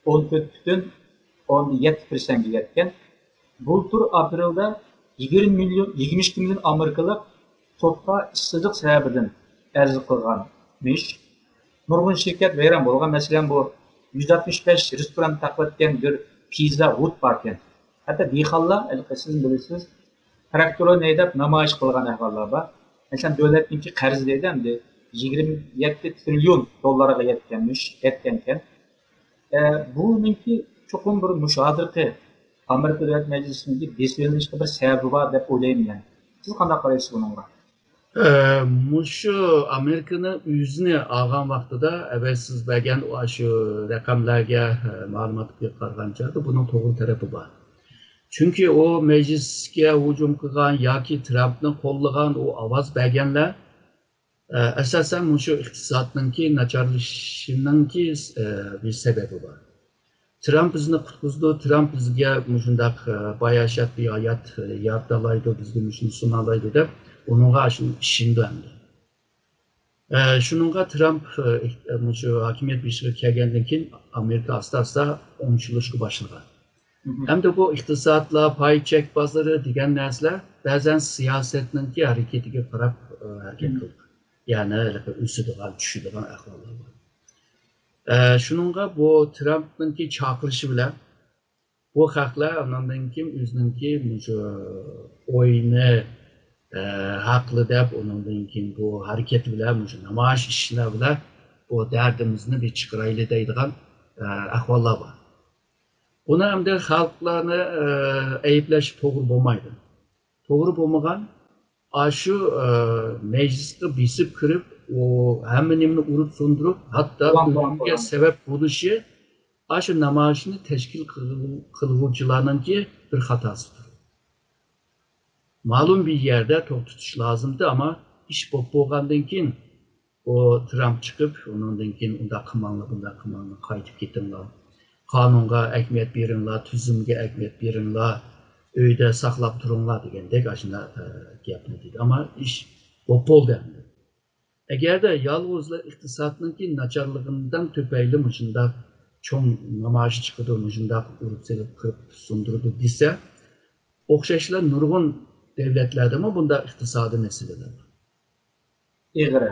ئون تۆت پۈتۈن ئوندىن يەتتە پىرسەنتكە يەتكەن. بۇلتۇر ئاپرېلدا يىگىرمە مىليون، يىگىرمە ئىككى مىليون ئامېرىكىلىق سوتقا ئىشسىزلىق سەۋەبىدىن ئەرز قىلغانمىش. نۇرغۇن شىركەت ۋەيران بولغان. مەسىلەن، بۇ يۈز ئاتمىش بەش رېستوران تاقىۋەتكەن بىر پىززا ھۇت باركەن. ھەتتا دېھقانلار، ھېلىقى سىزمۇ بىلىسىز، تراكتورنى ھەيدەپ نامايىش قىلغان ئەھۋاللار بار. مەسىلەن، دۆلەتنىڭكى قەرزى دەيدۇ ئەمدى يىگىرمە يەتتە تىرىليون دوللارغا يەتكەنمىش، يەتكەنكەن. ئە، بۇنىڭكى چوقۇم بىر مۇشۇ ھازىرقى ئامېرىكا دۆلەت مەجلىسىنىڭكى بېسىۋېلىنىشىغا بىر سەۋەبى بار دەپ ئويلايمەن مەن. سىز قانداق قارايسىز بۇنىڭغا؟ ئە، مۇشۇ ئامېرىكىنىڭ ئۆزىنى ئالغان ۋاقتىدا، ئەۋەل سىز بەرگەن ئاشۇ رەقەملەرگە، ئە، مەلۇماتقا قارىغان چاغدا بۇنىڭ توغرا تەرىپى بار. چۈنكى ئۇ مەجلىسكە ھۇجۇم قىلغان ياكى ترامپنى قوللىغان ئۇ ئاۋاز بەرگەنلەر، ئە، ئاساسەن مۇشۇ ئىقتىسادنىڭكى ناچارلىشىشىنىڭكى، ئە، بىر سەۋەبى بار. ترامپ بىزنى قۇتقۇزىدۇ، ترامپ بىزگە مۇشۇنداق، ئە، باياشات بىر ھايات، ئە، يارىتالايدۇ، بىزگە مۇشۇنى سۇنالايدۇ دەپ ئۇنىڭغا ئاشۇ ئىشىنىدۇ ئەمدى. ئە، شۇنىڭغا ترامپ، ئە، مۇشۇ ھاكىمىيەت بېشىغا كەلگەندىن كېيىن ئامېرىكا ئاستا-ئاستا ئوڭشىلىشقا باشلىغان. مهم. ئەمدى بۇ ئىقتىسادلار، پاي چەك بازىرى دېگەن نەرسىلەر بەزەن سىياسەتنىڭكى ھەرىكىتىگە قاراپ، ئە، ھەرىكەت مهم. قىلىدۇ. يەنى ھېلىقى ئۆسىدىغان، چۈشىدىغان ئەھۋاللار بار. ئە، شۇنىڭغا بۇ ترامپنىڭكى چاقىرىشى بىلەن بۇ خەقلەر ئۇنىڭدىن كېيىن ئۆزىنىڭكى مۇشۇ ئويىنى، ئە، ھەقلى دەپ، ئۇنىڭدىن كېيىن بۇ ھەرىكەت بىلەن، مۇشۇ نامايىش ئىشلار بىلەن بۇ دەردىمىزنى بىر چىقىرايلى دەيدىغان، ئە، ئەھۋاللار بار. بۇنى ئەمدى خەلقلەرنى، ئە، ئەيىبلەش توغرا بولمايدۇ. توغرا بولمىغان، ئاشۇ، ئە، مەجلىسقا بېسىپ كىرىپ، ئۇ ھەممە نېمىنى ئۇرۇپ سۇندۇرۇپ، ھەتتا ئۆلۈمگە سەۋەب بولۇشى ئاشۇ نامايىشنى تەشكىل قىلغۇ-، قىلغۇچىلارنىڭكى بىر خاتاسىدۇر. مەلۇم بىر يەردە توختىتىش لازىمدى، ئەمما ئىش بولۇپ بولغاندىن كېيىن، ئۇ ترامپ چىقىپ، ئۇنىڭدىن كېيىن ئۇنداق قىلماڭلار، بۇنداق قىلماڭلار، قايتىپ كېتىڭلار، قانۇنغا ئەھمىيەت بېرىڭلار، تۈزۈمگە ئەھمىيەت بېرىڭلار، ئۆيدە ساقلاپ تۇرۇڭلار دېگەندەك ئاشۇنداق، ئە، گەپنى دېدى. ئەمما ئىش بولۇپ بولدى ئەمدى. ئەگەردە يالغۇزلا ئىقتىسادنىڭكى ناچارلىقىنىڭ تۈپەيلى مۇشۇنداق چوڭ نامايىش چىقىدۇ، مۇشۇنداق ئۇرۇپ سېلىپ قىرىپ سۇندۇرىدۇ دېسە، ئوخشاشلا نۇرغۇن دۆلەتلەردىمۇ بۇنداق ئىقتىسادىي مەسىلىلەر بار. ئېغىر.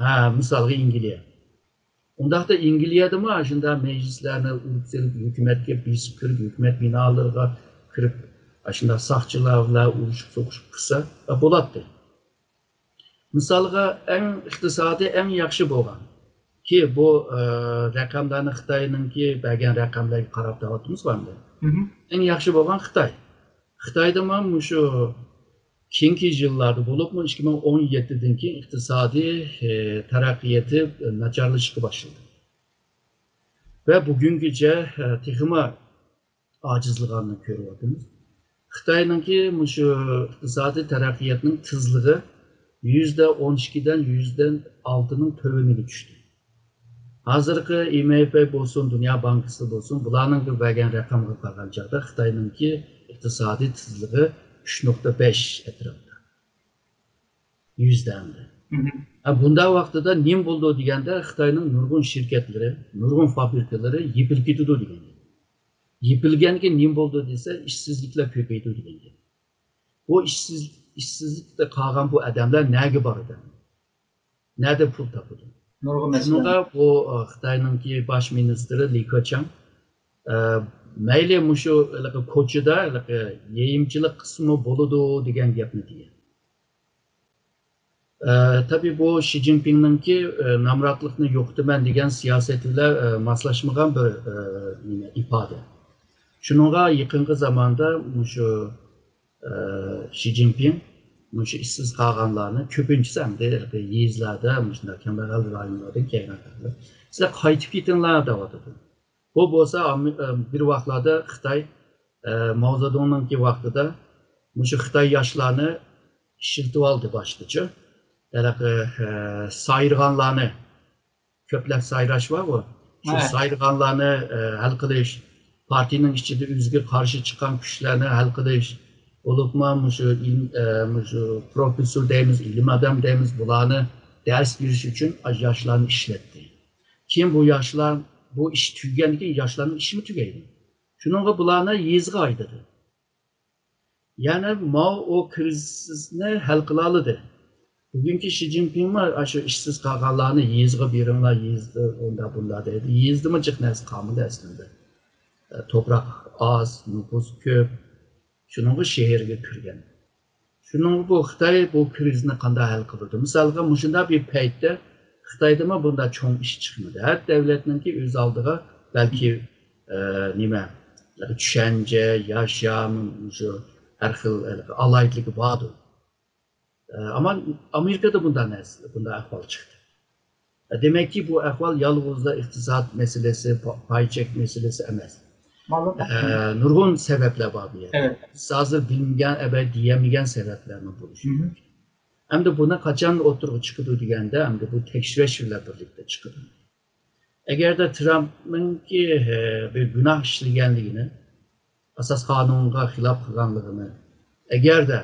ھە، مىسالغا ئەنگلىيە. ئۇنداقتا ئەنگلىيەدىمۇ ئاشۇنداق مەجلىسلەرنى ئۇرۇپ سېلىپ، ھۆكۈمەتكە بېسىپ كىرىپ، ھۆكۈمەت بىنالىرىغا كىرىپ، ئاشۇنداق ساقچىلار بىلەن ئۇرۇشۇپ سوقۇشۇپ قىلسا، ئە، بولاتتى. مىسالغا، ئەڭ ئىقتىسادى ئەڭ ياخشى بولغان، كى بۇ، ئە، رەقەملەرنى خىتاينىڭكى بەرگەن رەقەملەرگە قاراپ دەۋاتىمىز ئەمدى. مهم. ئەڭ ياخشى بولغان خىتاي. خىتايدىمۇ مۇشۇ كېيىنكى يىللاردا بولۇپمۇ ئىككى مىڭ ئون يەتتىدىن كېيىن ئىقتىسادىي، ئە، تەرەققىياتى ناچارلىشىشقا باشلىدى. ۋە بۈگۈنگىچە، ئە، تېخىمۇ ئاجىزلىغاننى كۆرۈۋاتىمىز. خىتاينىڭكى مۇشۇ ئىقتىسادىي تەرەققىياتنىڭ تېزلىقى يۈزدە ئون ئىككىدىن يۈزدە ئالتىنىڭ تۆۋىنىگە چۈشتى. ھازىرقى ئاي ئېم ئېف بولسۇن، دۇنيا بانكىسى بولسۇن، بۇلارنىڭ بەرگەن رەقەمگە قارىغان چاغدا خىتاينىڭكى ئىقتىسادىي تېزلىقى ئۈچ نۇقتا بەش ئەتراپىدا. يۈزدە ئەمدى. مهم. ھە، بۇنداق ۋاقتىدا نېمە بولىدۇ دېگەندە، خىتاينىڭ نۇرغۇن شىركەتلىرى، نۇرغۇن فابرىكىلىرى يېپىلىپ كېتىدۇ دېگەن گەپ. يېپىلگەنكى نېمە بولىدۇ دېسە، ئىشسىزلىكلەر كۆپەيدۇ دېگەن گەپ. بۇ ئىشسىز، ئىشسىزلىكتە قالغان بۇ ئادەملەر نەگە بارىدۇ؟ نەدە پۇل تاپىدۇ؟ نۇرغۇن مەسىلە. شۇنىڭغا بۇ، ئە، خىتاينىڭكى باش مىنىستىرى لى كېچياڭ، ئە، مەيلى مۇشۇ ھېلىقى كوچىدا، ھېلىقى يېيىمچىلىك قىلسىمۇ بولىدۇ دېگەن گەپنى دېگەن. ئە، تەبىئىي بۇ شى جىنپىڭنىڭكى، ئە، نامراتلىقنى يوقىتىمەن دېگەن سىياسىتى بىلەن، ئە، ماسلاشمىغان بىر، ئە، نېمە، ئىپادە. شۇنىڭغا يېقىنقى زاماندا مۇشۇ، ئە، شى جىنپىڭ مۇشۇ ئىشسىز قالغانلارنى، كۆپىنچىسى ئەمدى يېزىلاردا، مۇشۇنداق كەمبەغەل رايونلاردىن كەلگەن خەلقلەر، سىلەر قايتىپ كېتىڭلار دەۋاتىدۇ. بۇ بولسا ئام-، ئە، بىر ۋاقىتلاردا خىتاي، ئە، ماۋزېدۇڭنىڭكى ۋاقتىدا مۇشۇ خىتاي ياشلارنى ئىشلىتىۋالدى باشتىچۇ. ھېلىقى، ئە، سايرىغانلارنى، كۆپلەپ سايراش بارغۇ، شۇ ھە. سايرىغانلارنى، ئە، ھەل قىلىش، پارتىيىنىڭ ئىچىدە ئۆزىگە قارشى چىققان كۈچلەرنى ھەل قىلىش، بولۇپمۇ مۇشۇ ئىلىم-، ئە، مۇشۇ پروفېسسور دەيمىز، ئىلىم ئادەم دەيمىز، بۇلارنى دەرس بېرىش ئۈچۈن ياشلارنى ئىشلەتتى. كېيىن بۇ ياشلار، بۇ ئىش تۈگىگەندىن كېيىن ياشلارنىڭ ئىشىمۇ تۈگەيدۇ. شۇنىڭغا بۇلارنى يېزىغا ھەيدىدى. يەنى ماۋ ئۇ كىرىزىسنى ھەل قىلالىدى. بۈگۈنكى شى جىنپىڭمۇ ئاشۇ ئىشسىز قالغانلارنى يېزىغا بېرىڭلار، يېزىدا ئۇنداق بۇنداق دەيدۇ. يېزىدىمۇ جىق نەرسە قالمىدى ئەسلىدە. توپراق ئاز، نوپۇس كۆپ. شۇنىڭغا شەھەرگە كىرگەن. شۇنىڭغا بۇ خىتاي بۇ كىرىزىسنى قانداق ھەل قىلىدۇ؟ مىسالغا، مۇشۇنداق بىر پەيتتە خىتايدىمۇ بۇنداق چوڭ ئىش چىقمىدى. ھەر دۆلەتنىڭكى ئۆز ئالدىغا بەلكى، ئە، نېمە، چۈشەنچە، ياشام، شۇ ھەر خىل ئالاھىدىلىكى باردۇر. ئە، ئەمما ئامېرىكىدا بۇنداق نەرسە، بۇنداق ئەھۋال چىقتى. دېمەككى، بۇ ئەھۋال يالغۇزلا ئىقتىساد مەسىلىسى، پا-، پاي چەك مەسىلىسى ئەمەس. مەلۇم. ئە، نۇرغۇن سەۋەبلەر بار بۇ يەردە. ئەۋەت. بىز ھازىر بىلمىگەن، ئەبەت دېيەلمىگەن سەۋەبلەرمۇ بولۇشى مۇمكىن. ئەمدى بۇنى قاچان ئوتتۇرىغا چىقىدۇ دېگەندە، ئەمدى بۇ تەكشۈرۈش بىلەن بىرلىكتە چىقىدۇ. ئەگەردە ترامپنىڭكى، ئە، بىر گۇناھ ئىشلىگەنلىكىنى، ئاساس قانۇنغا خىلاپ قىلغانلىقىنى، ئەگەردە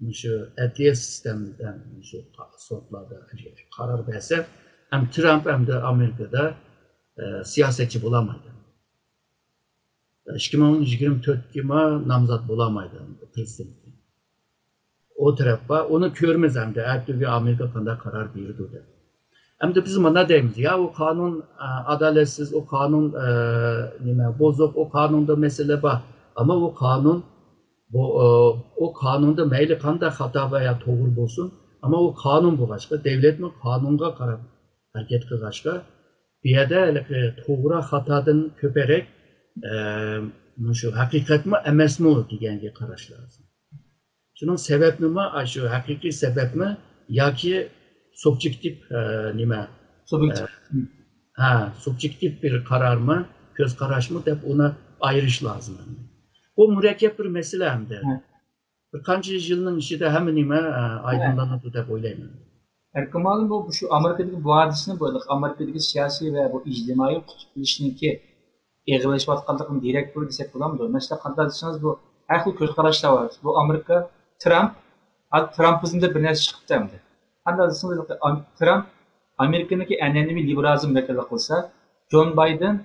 مۇشۇ ئەدلىيە سىستېمىدە، مۇشۇ سوتلاردا قارار بەرسە، ھەم ترامپ ھەمدە ئامېرىكىدا، ئە، سىياسەتچى بولالمايدۇ. ئىككى مىڭ يىگىرمە تۆتكىمۇ نامزات بولالمايدۇ پرېزىدېنتكە. ئۇ تەرەپ بار، ئۇنى كۆرىمىز ئەمدى، ئەتىگۈن ئامېرىكا قانداق قارار بېرىدۇ دەپ. ئەمدى بىز مانا دەيمىز، يا ئۇ قانۇن، ئە، ئادالەتسىز، ئۇ قانۇن، ئە، نېمە، بۇزۇق، ئۇ قانۇندا مەسىلە بار. ئەمما ئۇ قانۇن، بۇ، ئە، ئۇ قانۇندا مەيلى قانداق خاتا ۋە يا توغرا بولسۇن، ئەمما ئۇ قانۇن بولغاچقا، دۆلەتمۇ قانۇنغا قاراپ ھەرىكەت قىلغاچقا، بۇ يەردە ھېلىقى توغرا خاتادىن كۆپرەك، ئە، مۇشۇ ھەقىقەتمۇ ئەمەسمۇ دېگەنگە قاراش لازىم. شۇنىڭ سەۋەبىنىمۇ، ئاشۇ ھەقىقىي سەۋەبمۇ ياكى سۇبجېكتىپ، ئە، نېمە، سۇبيېكتىپ. ئە، ھە، سۇبجېكتىپ بىر قارارمۇ، كۆز قاراشمۇ دەپ ئۇنى ئايرىش لازىم. بۇ مۇرەككەپ بىر مەسىلە ئەمدى. ھە. بىر قانچە يىلنىڭ ئىچىدە ھەممە نېمە، ئە، ئايدىڭلىنىدۇ دەپ ئويلايمەن. ئەركىن مۇئەللىم، بۇ، بۇ شۇ ئامېرىكىدىكى بۇ ھادىسىنى، بۇ ئامېرىكىدىكى سىياسىي ۋە بۇ ئىجتىمائىي قۇتۇپ قېلىشنىڭكى ئېغىرلىشىۋاتقانلىقىنىڭ دېرەك گۈلى دېسەك بولامدۇ؟ مەسىلەن، قانداق دېسىڭىز، بۇ ھەر خىل كۆز قاراشلار بار. بۇ ئامېرىكا، ترامپ، ھازىر ترامپىزمدا بىر نەرسە چىقىپتۇ ئەمدى. قانداق دېسىڭىز، ئام-، ترامپ ئامېرىكىنىڭكى ئەنئەنىۋى لىبېرالىزم ۋەكىللىك قىلسا، جون بايدېن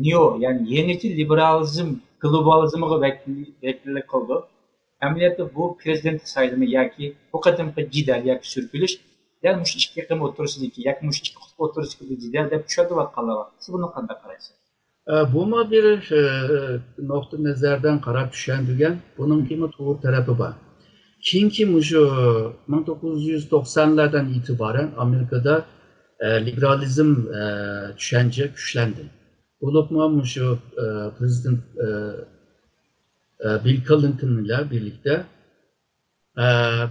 نېئو، يەنى يېڭىچە لىبېرالىزم، گلوبالىزمغا ۋەكىل-، ۋەكىللىك قىلىدۇ. ئەمەلىيەتتە بۇ پرېزىدېنت سايلىمى ياكى بۇ قېتىمقى جېدەل ياكى سۈركىلىش دەل مۇشۇ ئىككى ئېقىم ئوتتۇرىسىدىكى ياكى مۇشۇ ئىككى قۇتۇپ ئوتتۇرىسىدىكى بىر جېدەل دەپ چۈشەندۈرۈۋاتقانلار بار. سىز بۇنىڭغا قانداق قارايسىز؟ ئە، بۇمۇ بىر، ئە، نۇقتىئى نەزەردىن قاراپ چۈشەندۈرگەن، بۇنىڭكىمۇ توغرا تەرىپى بار. كېيىنكى مۇشۇ مىڭ توققۇز يۈز توقسانلاردىن ئېتىبارەن ئامېرىكىدا، ئە، لىبېرالىزم، ئە، چۈشەنچە كۈچلەندى. بولۇپمۇ مۇشۇ، ئە، پرېزىدېنت، ئە، ئە، بىل كلىنتون بىلەن بىرلىكتە، ئە،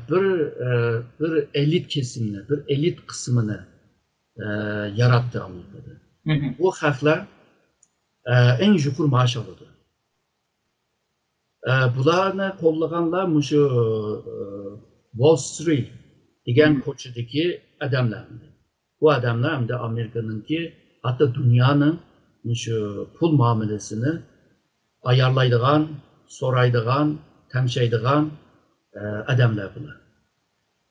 بىر، ئە، بىر ئېلىت كېسىمنى، بىر ئېلىت قىسمىنى، ئە، ياراتتى ئامېرىكىدا. مهم. بۇ خەقلەر، ئە، ئەڭ يۇقىرى مائاش ئالىدۇ. ئە، بۇلارنى قوللىغانلار مۇشۇ، ئە، ۋول سترىت دېگەن مهم. كوچىدىكى ئادەملەر. بۇ ئادەملەر ئەمدى ئامېرىكىنىڭكى، ھەتتا دۇنيانىڭ مۇشۇ پۇل مۇئامىلىسىنى ئايارلايدىغان، سورايدىغان، تەڭشەيدىغان، ئە، ئادەملەر بۇلار.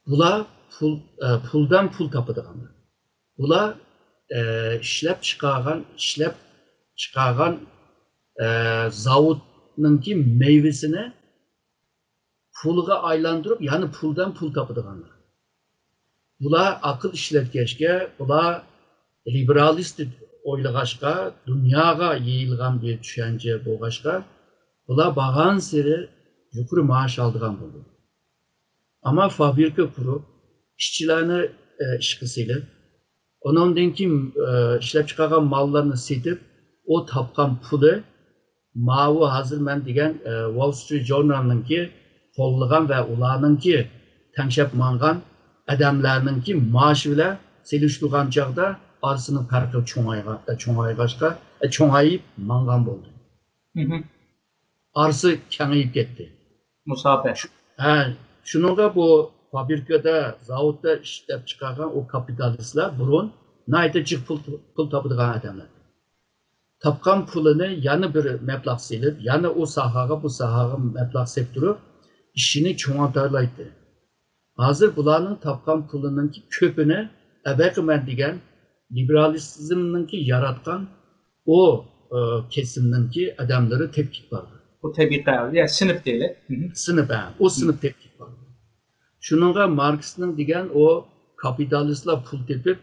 بۇلار پۇل، ئە، پۇلدىن پۇل تاپىدىغانلار. بۇلار، ئە، ئىشلەپ چىقارغان، ئىشلەپ چىقارغان، ئە، زاۋۇتنىڭكى مېۋىسىنى پۇلغا ئايلاندۇرۇپ، يەنە پۇلدىن پۇل تاپىدىغانلار. بۇلار ئەقىل ئىشلەتكەچكە، بۇلار لىبېرالىست ئويلىغاچقا، دۇنياغا يېيىلغان بىر چۈشەنچە بولغاچقا، بۇلار بارغانسېرى يۇقىرى مائاش ئالىدىغان بولدى. ئەمما فابرىكا قۇرۇپ، ئىشچىلارنى، ئە، ئىشقا سېلىپ، ئۇنىڭدىن كېيىن، ئە، ئىشلەپ چىقارغان ماللارنى سېتىپ، ئۇ تاپقان پۇلى ماۋۇ ھازىر مەن دېگەن، ئە، ۋول سترىت ژۇرنالنىڭكى قوللىغان ۋە ئۇلارنىڭكى تەڭشەپ ماڭغان ئادەملەرنىڭكى مائاشى بىلەن سېلىشتۇرغان چاغدا ئارىسىنىڭ پەرقى چوڭايغا-، ئە، چوڭايغاچقا، ئە، چوڭايىپ ماڭغان بولدى. مهم. ئارىسى كېڭىيىپ كەتتى. مۇساپە. شۇ-، ھە، شۇنىڭغا بۇ فابرىكىدا، زاۋۇتتا ئىشلەپ چىقارغان ئۇ كاپىتالىستلار بۇرۇن ناھايىتى جىق پۇل، پۇل تاپىدىغان ئادەملەر. تاپقان پۇلىنى يەنە بىر مەبلەغ سېلىپ، يەنە ئۇ ساھەگە، بۇ ساھەگە مەبلەغ سېلىپ تۇرۇپ، ئىشىنى چوڭايتالايتتى. ھازىر بۇلارنىڭ تاپقان پۇلىنىڭكى كۆپىنى ئەبەقى مەن دېگەن لىبېرالىزمنىڭكى ياراتقان ئۇ، ئى، كېسىمنىڭكى ئادەملىرى تېپىپ بارىدۇ. بۇ تەبىقە، يا سىنىپ دەيلى. مهم. سىنىپ، ھە، ئۇ سىنىپ تېپىپ بارىدۇ. شۇنىڭغا ماركسنىڭ دېگەن ئۇ كاپىتالىستلار پۇل تېپىپ،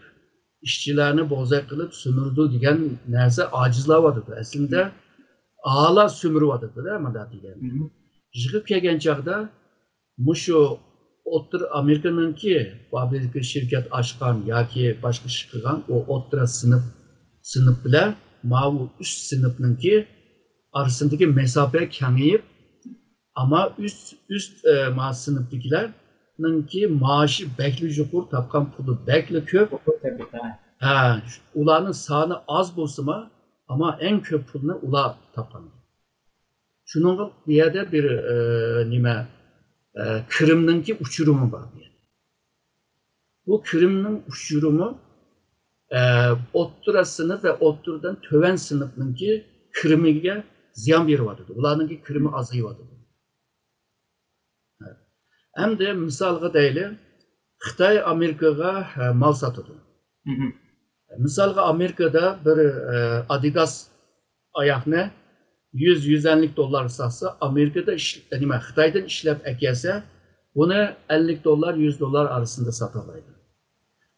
ئىشچىلارنى بوزەك قىلىپ سۈمۈرىدۇ دېگەن نەرسە ئاجىزلاۋاتىدۇ. ئەسلىدە مهم. ئالا سۈمۈرۈۋاتىدۇ-دە، مۇنداق دېگەن. مهم. يىغىپ كەلگەن چاغدا مۇشۇ ئوتتۇرا ئامېرىكىنىڭكى فابرىكا، شىركەت ئاچقان ياكى باشقا ئىش قىلغان ئۇ ئوتتۇرا سىنىپ، سىنىپ بىلەن ماۋۇ ئۈست سىنىپنىڭكى ئارىسىدىكى مەساپە كېڭىيىپ، ئەمما ئۈست، ئۈست، ئە، ما سىنىپتىكىلەرنىڭكى مائاشى بەكلا يۇقىرى، تاپقان پۇلى بەكلا كۆپ. ھە، ئۇلارنىڭ سانى ئاز بولسىمۇ، ئەمما ئەڭ كۆپ پۇلنى ئۇلار تاپقان. شۇنىڭغا بۇ يەردە بىر، ئە، نېمە، ئە، كىرىمنىڭكى ئۇچۇرىمۇ بار بۇ يەردە. بۇ كىرىمنىڭ ئۇچۇرىمۇ، ئە، ئوتتۇرا سىنىپ ۋە ئوتتۇرىدىن تۆۋەن سىنىپنىڭكى كىرىمىگە زىيان بېرىۋاتىدۇ. ئۇلارنىڭكى كىرىمى ئازىيىۋاتىدۇ. ئەمدى مىسالغا دەيلى، خىتاي ئامېرىكىغا، ئە، مال ساتىدۇ. مهم. مىسالغا ئامېرىكىدا بىر، ئە، ئادىداس ئاياغنى يۈز، يۈز ئەللىك دوللار ساتسا، ئامېرىكىدا ئىش-، نېمە، خىتايدىن ئىشلەپ ئەكەلسە، بۇنى ئەللىك دوللار، يۈز دوللار ئارىسىدا ساتالايدۇ.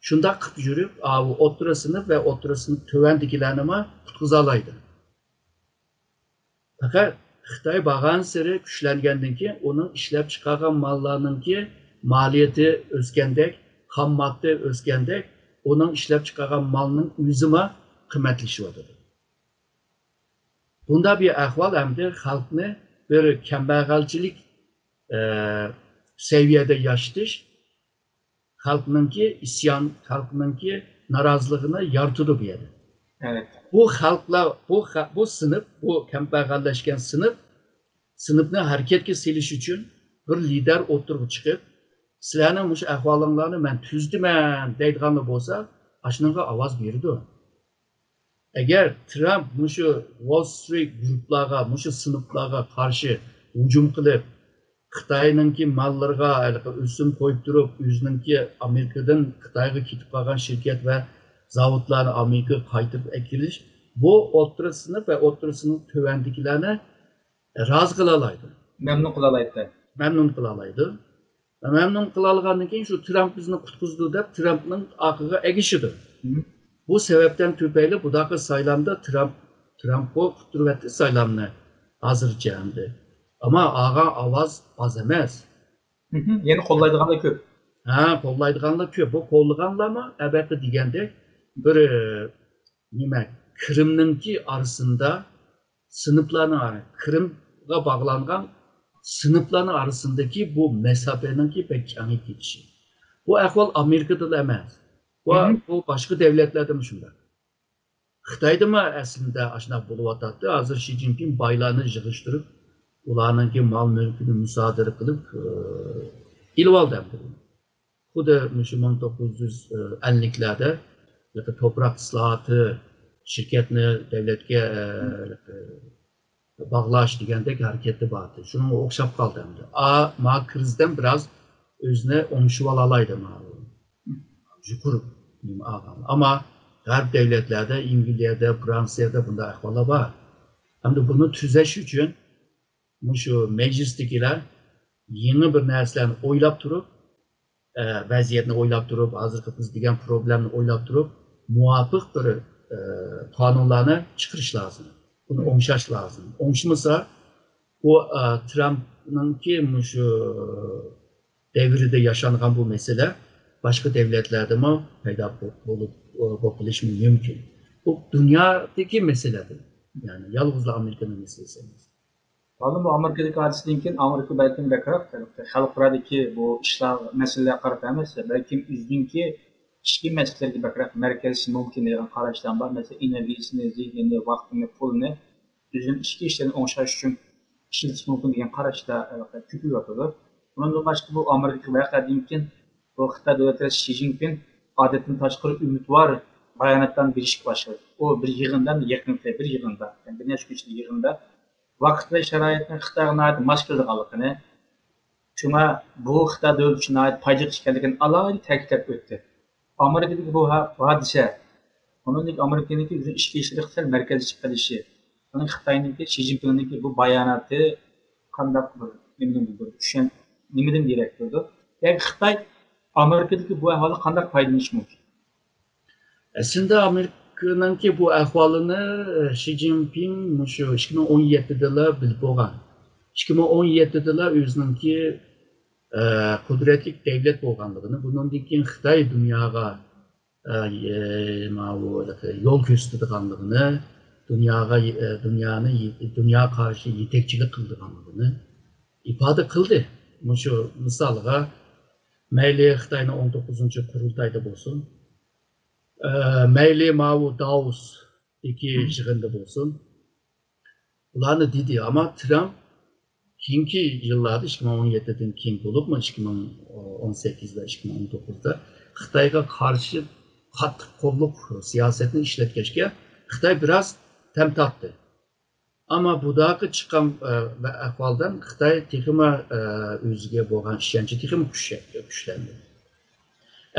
شۇنداق قىلىپ يۈرۈپ، ئاۋۇ ئوتتۇرا سىنىپ ۋە ئوتتۇرا سىنىپ تۆۋەندىكىلەرنىمۇ قۇتقۇزالايدۇ. پەقەت خىتاي بارغانسېرى كۈچلەنگەندىن كېيىن، ئۇنىڭ ئىشلەپ چىقارغان ماللارنىڭكى مالىيىتى ئۆسكەندەك، خام ماددا ئۆسكەندەك، ئۇنىڭ ئىشلەپ چىقارغان مالنىڭ ئۆزىمۇ قىممەتلىشىۋاتىدۇ. بۇنداق بىر ئەھۋال ئەمدى خەلقنى بىر كەمبەغەلچىلىك، ئە، سەۋىيەدە ياشىتىش، خەلقنىڭكى ئىسيان، خەلقنىڭكى نارازىلىقىنى يارىتىدۇ بۇ يەردە. ئەلۋەتتە. بۇ خەلقلەر، بۇ خە-، بۇ سىنىپ، بۇ كەمبەغەللەشكەن سىنىپ، سىنىپنى ھەرىكەتكە سېلىش ئۈچۈن بىر لىدەر ئوتتۇرىغا چىقىپ، سىلەرنىڭ مۇشۇ ئەھۋالىڭلارنى مەن تۈزىتىمەن دەيدىغانلار بولسا، ئاشۇنىڭغا ئاۋاز بېرىدۇ. ئەگەر ترامپ مۇشۇ ۋول سترىت گۇرۇپلارغا، مۇشۇ سىنىپلارغا قارشى ھۇجۇم قىلىپ، خىتاينىڭكى ماللىرىغا ھېلىقى ئۆسۈم قويۇپ تۇرۇپ، ئۆزىنىڭكى ئامېرىكىدىن خىتايغا كېتىپ قالغان شىركەت ۋە زاۋۇتلارنى ئامېرىكىغا قايتۇرۇپ ئەكېلىش، بۇ ئوتتۇرا سىنىپ ۋە ئوتتۇرا سىنىپ تۆۋەندىكىلەرنى رازى قىلالايدۇ. مەمنۇن قىلالايدۇ. مەمنۇن قىلالايدۇ. مەمنۇن قىلالىغاندىن كېيىن شۇ ترامپ بىزنى قۇتقۇزىدۇ دەپ ترامپنىڭ ئارقىغا ئەگىشىدۇ. مم. بۇ سەۋەبتىن تۈپەيلى بۇداقى سايلامدا ترامپ، ترامپ قۇتتۇرۇۋەتتى سايلامنى ھازىرچە ئەمدى. ئەمما ئالغان ئاۋاز ئاز ئەمەس. مهم. يەنى قوللايدىغانلار كۆپ. ھە، قوللايدىغانلار كۆپ. بۇ قوللىغانلارمۇ ئەلۋەتتە دېگەندەك بىر ئى، نېمە، كىرىمنىڭكى ئارىسىندا سىنىپلارنىڭ ئارا- كىرىمغا باغلانغان سىنىپلارنىڭ ئارىسىندىكى بۇ مەساپىنىڭكى بەك كېڭىيىپ كېتىشى. بۇ ئەھۋال ئامېرىكىدىلا ئەمەس. بۇ، بۇ باشقا دەۋلەتلەردىمۇ شۇنداق. خىتايدىمۇ ئەسلىدە ئاشۇنداق بولۇۋاتاتتى. ھازىر شى جىنپىڭ بايلارنى يىغىشتۇرۇپ، ئۇلارنىڭكى مال مۈلكىنى مۇسادىرە قىلىپ، ئېلىۋالدى ئەمدى. خۇددى مۇشۇ مىڭ توققۇز يۈز ئەللىكلەردە توپراق ئىسلاھاتى، شىركەتنى دۆلەتكە باغلاش دېگەندەك ھەرىكەتتە بارتى. شۇنىڭغا ئوخشاپ قالدى ئەمدى. ئا، ما كىرىزىستىن بىراز ئۆزىنى ئوڭشىۋالالايدۇ ما يۇقىرى نېمە ئالغان. ئەمما غەرب دۆلەتلەردە، ئەنگلىيەدە، فرانسىيەدە بۇنداق ئەھۋاللار بار. ئەمدى بۇنى تۈزەش ئۈچۈن مۇشۇ مەجلىستىكىلەر يېڭى بىر نەرسىلەرنى ئويلاپ تۇرۇپ، ئە، ۋەزىيەتنى ئويلاپ تۇرۇپ، ھازىرقى بىز دېگەن پروبلېمىنى ئويلاپ تۇرۇپ، مۇۋاپىق بىر، ئە، قانۇنلارنى چىقىرىش لازىم. بۇنى ئوڭشاش لازىم. ئوڭشىمىسا، ئۇ، ئە، ترامپنىڭكى مۇشۇ دەۋرىدە ياشانغان بۇ مەسىلە باشقا دۆلەتلەردىمۇ پەيدا بو- بولۇپ، بولۇپ قېلىشى مۇمكىن. بۇ دۇنيادىكى مەسىلە بۇ. يەنى يالغۇزلا ئامېرىكىنىڭ مەسىلىسى ئەمەس. مانا بۇ ئامېرىكىدىكى ھادىسىدىن كېيىن ئامېرىكا بەلكىم بەكرەك خەلقئارادىكى بۇ ئىشلار، مەسىلىلەرگە قاراپ ئەمەس، بەلكىم ئۆزىنىڭكى ئىچكى مەسىلىلەرگە بەكرەك مەركەزلىشىشى مۇمكىن دېگەن قاراشلار بار. مەسىلەن، ئېنېرگىيىسىنى، زېھنىنى، ۋاقتىنى، پۇلىنى ئۆزىنىڭ ئىچكى ئىشلىرىنى ئوڭشاش ئۈچۈن ئىشلىتىش مۇمكىن دېگەن قاراشلار كۆپىيىۋاتىدۇ. ئۇنىڭدىن باشقا بۇ ئامېرىكا ۋەقەدىن كېيىن بۇ خىتاي دۆلەت رەئىسى شى جىنپىڭ ئادەتتىن تاشقىرى ئۈمىدۋار باياناتلارنى بېرىشكە باشلىدى. ئۇ بىر يىغىندا، يېقىنقى بىر يىغىندا، يەنى بىر نەچچە كۈن ئىچىدە يىغىندا ۋاقىت ۋە شارائىتنىڭ خىتايغا ناھايىتى ماس كېلىدىغانلىقىنى، شۇڭا بۇ خىتاي دۆلىتى ئۈچۈن ناھايىتى پايدىلىق ئىكەنلىكىنى ئالاھىدە تەكىتلەپ ئۆتتى. ئامېرىكىدىكى بۇ ھا- ھادىسە، ئۇنىڭدىن كېيىن ئامېرىكىنىڭكى ئۆزىنىڭ ئىچكى ئىشلىرىغا سەل مەركەزلىشىپ قېلىشى، ئۇنىڭ خىتاينىڭكى شى جىنپىڭنىڭكى بۇ باياناتى قانداق بىر نېمىدىن بىلدۈرىدۇ؟ چۈشەن-، نېمىدىن دېرەك بېرىدۇ؟ ياكى خىتاي ئامېرىكىدىكى بۇ ئەھۋالدىن قانداق پايدىلىنىشى مۇمكىن؟ ئەسلىدە ئامېرىكىنىڭكى بۇ ئەھۋالىنى، ئى، شى جىنپىڭ مۇشۇ ئىككى مىڭ ئون يەتتىدىلا بىلىپ بولغان. ئىككى مىڭ ئون يەتتىدىلا ئۆزىنىڭكى، ئى، قۇدرەتلىك دەۋلەت بولغانلىقىنى، بۇنىڭدىن كېيىن خىتاي دۇنياغا، ئى، ئى، ماۋۇ يول كۆرسىتىدىغانلىقىنى، دۇنياغا، ئى، دۇنيانى، دۇنياغا قارشى يېتەكچىلىك قىلىدىغانلىقىنى ئىپادە قىلدى. مۇشۇ مىسالغا، مەيلى خىتاينىڭ ئون توققۇزىنچى قۇرۇلتايدا بولسۇن، ئە، مەيلى ماۋۇ داۋوستىكى يىغىندا بولسۇن، بۇلارنى دېدى. ئەمما ترامپ كېيىنكى يىللاردا، ئىككى مىڭ ئون يەتتىدىن كېيىن بولۇپمۇ، ئىككى مىڭ ئون سەككىز ۋە ئىككى مىڭ ئون توققۇزدا خىتايغا قارشى قاتتىق قوللۇق سىياسەتنى ئىشلەتكەچكە، خىتاي بىراز تەم تارتتى. ئەمما بۇداقى چىققان، ئە، ئەھۋالدىن خىتاي تېخىمۇ، ئە، ئۆزىگە بولغان ئىشەنچى تېخىمۇ كۈچ-، كۈچلەندى.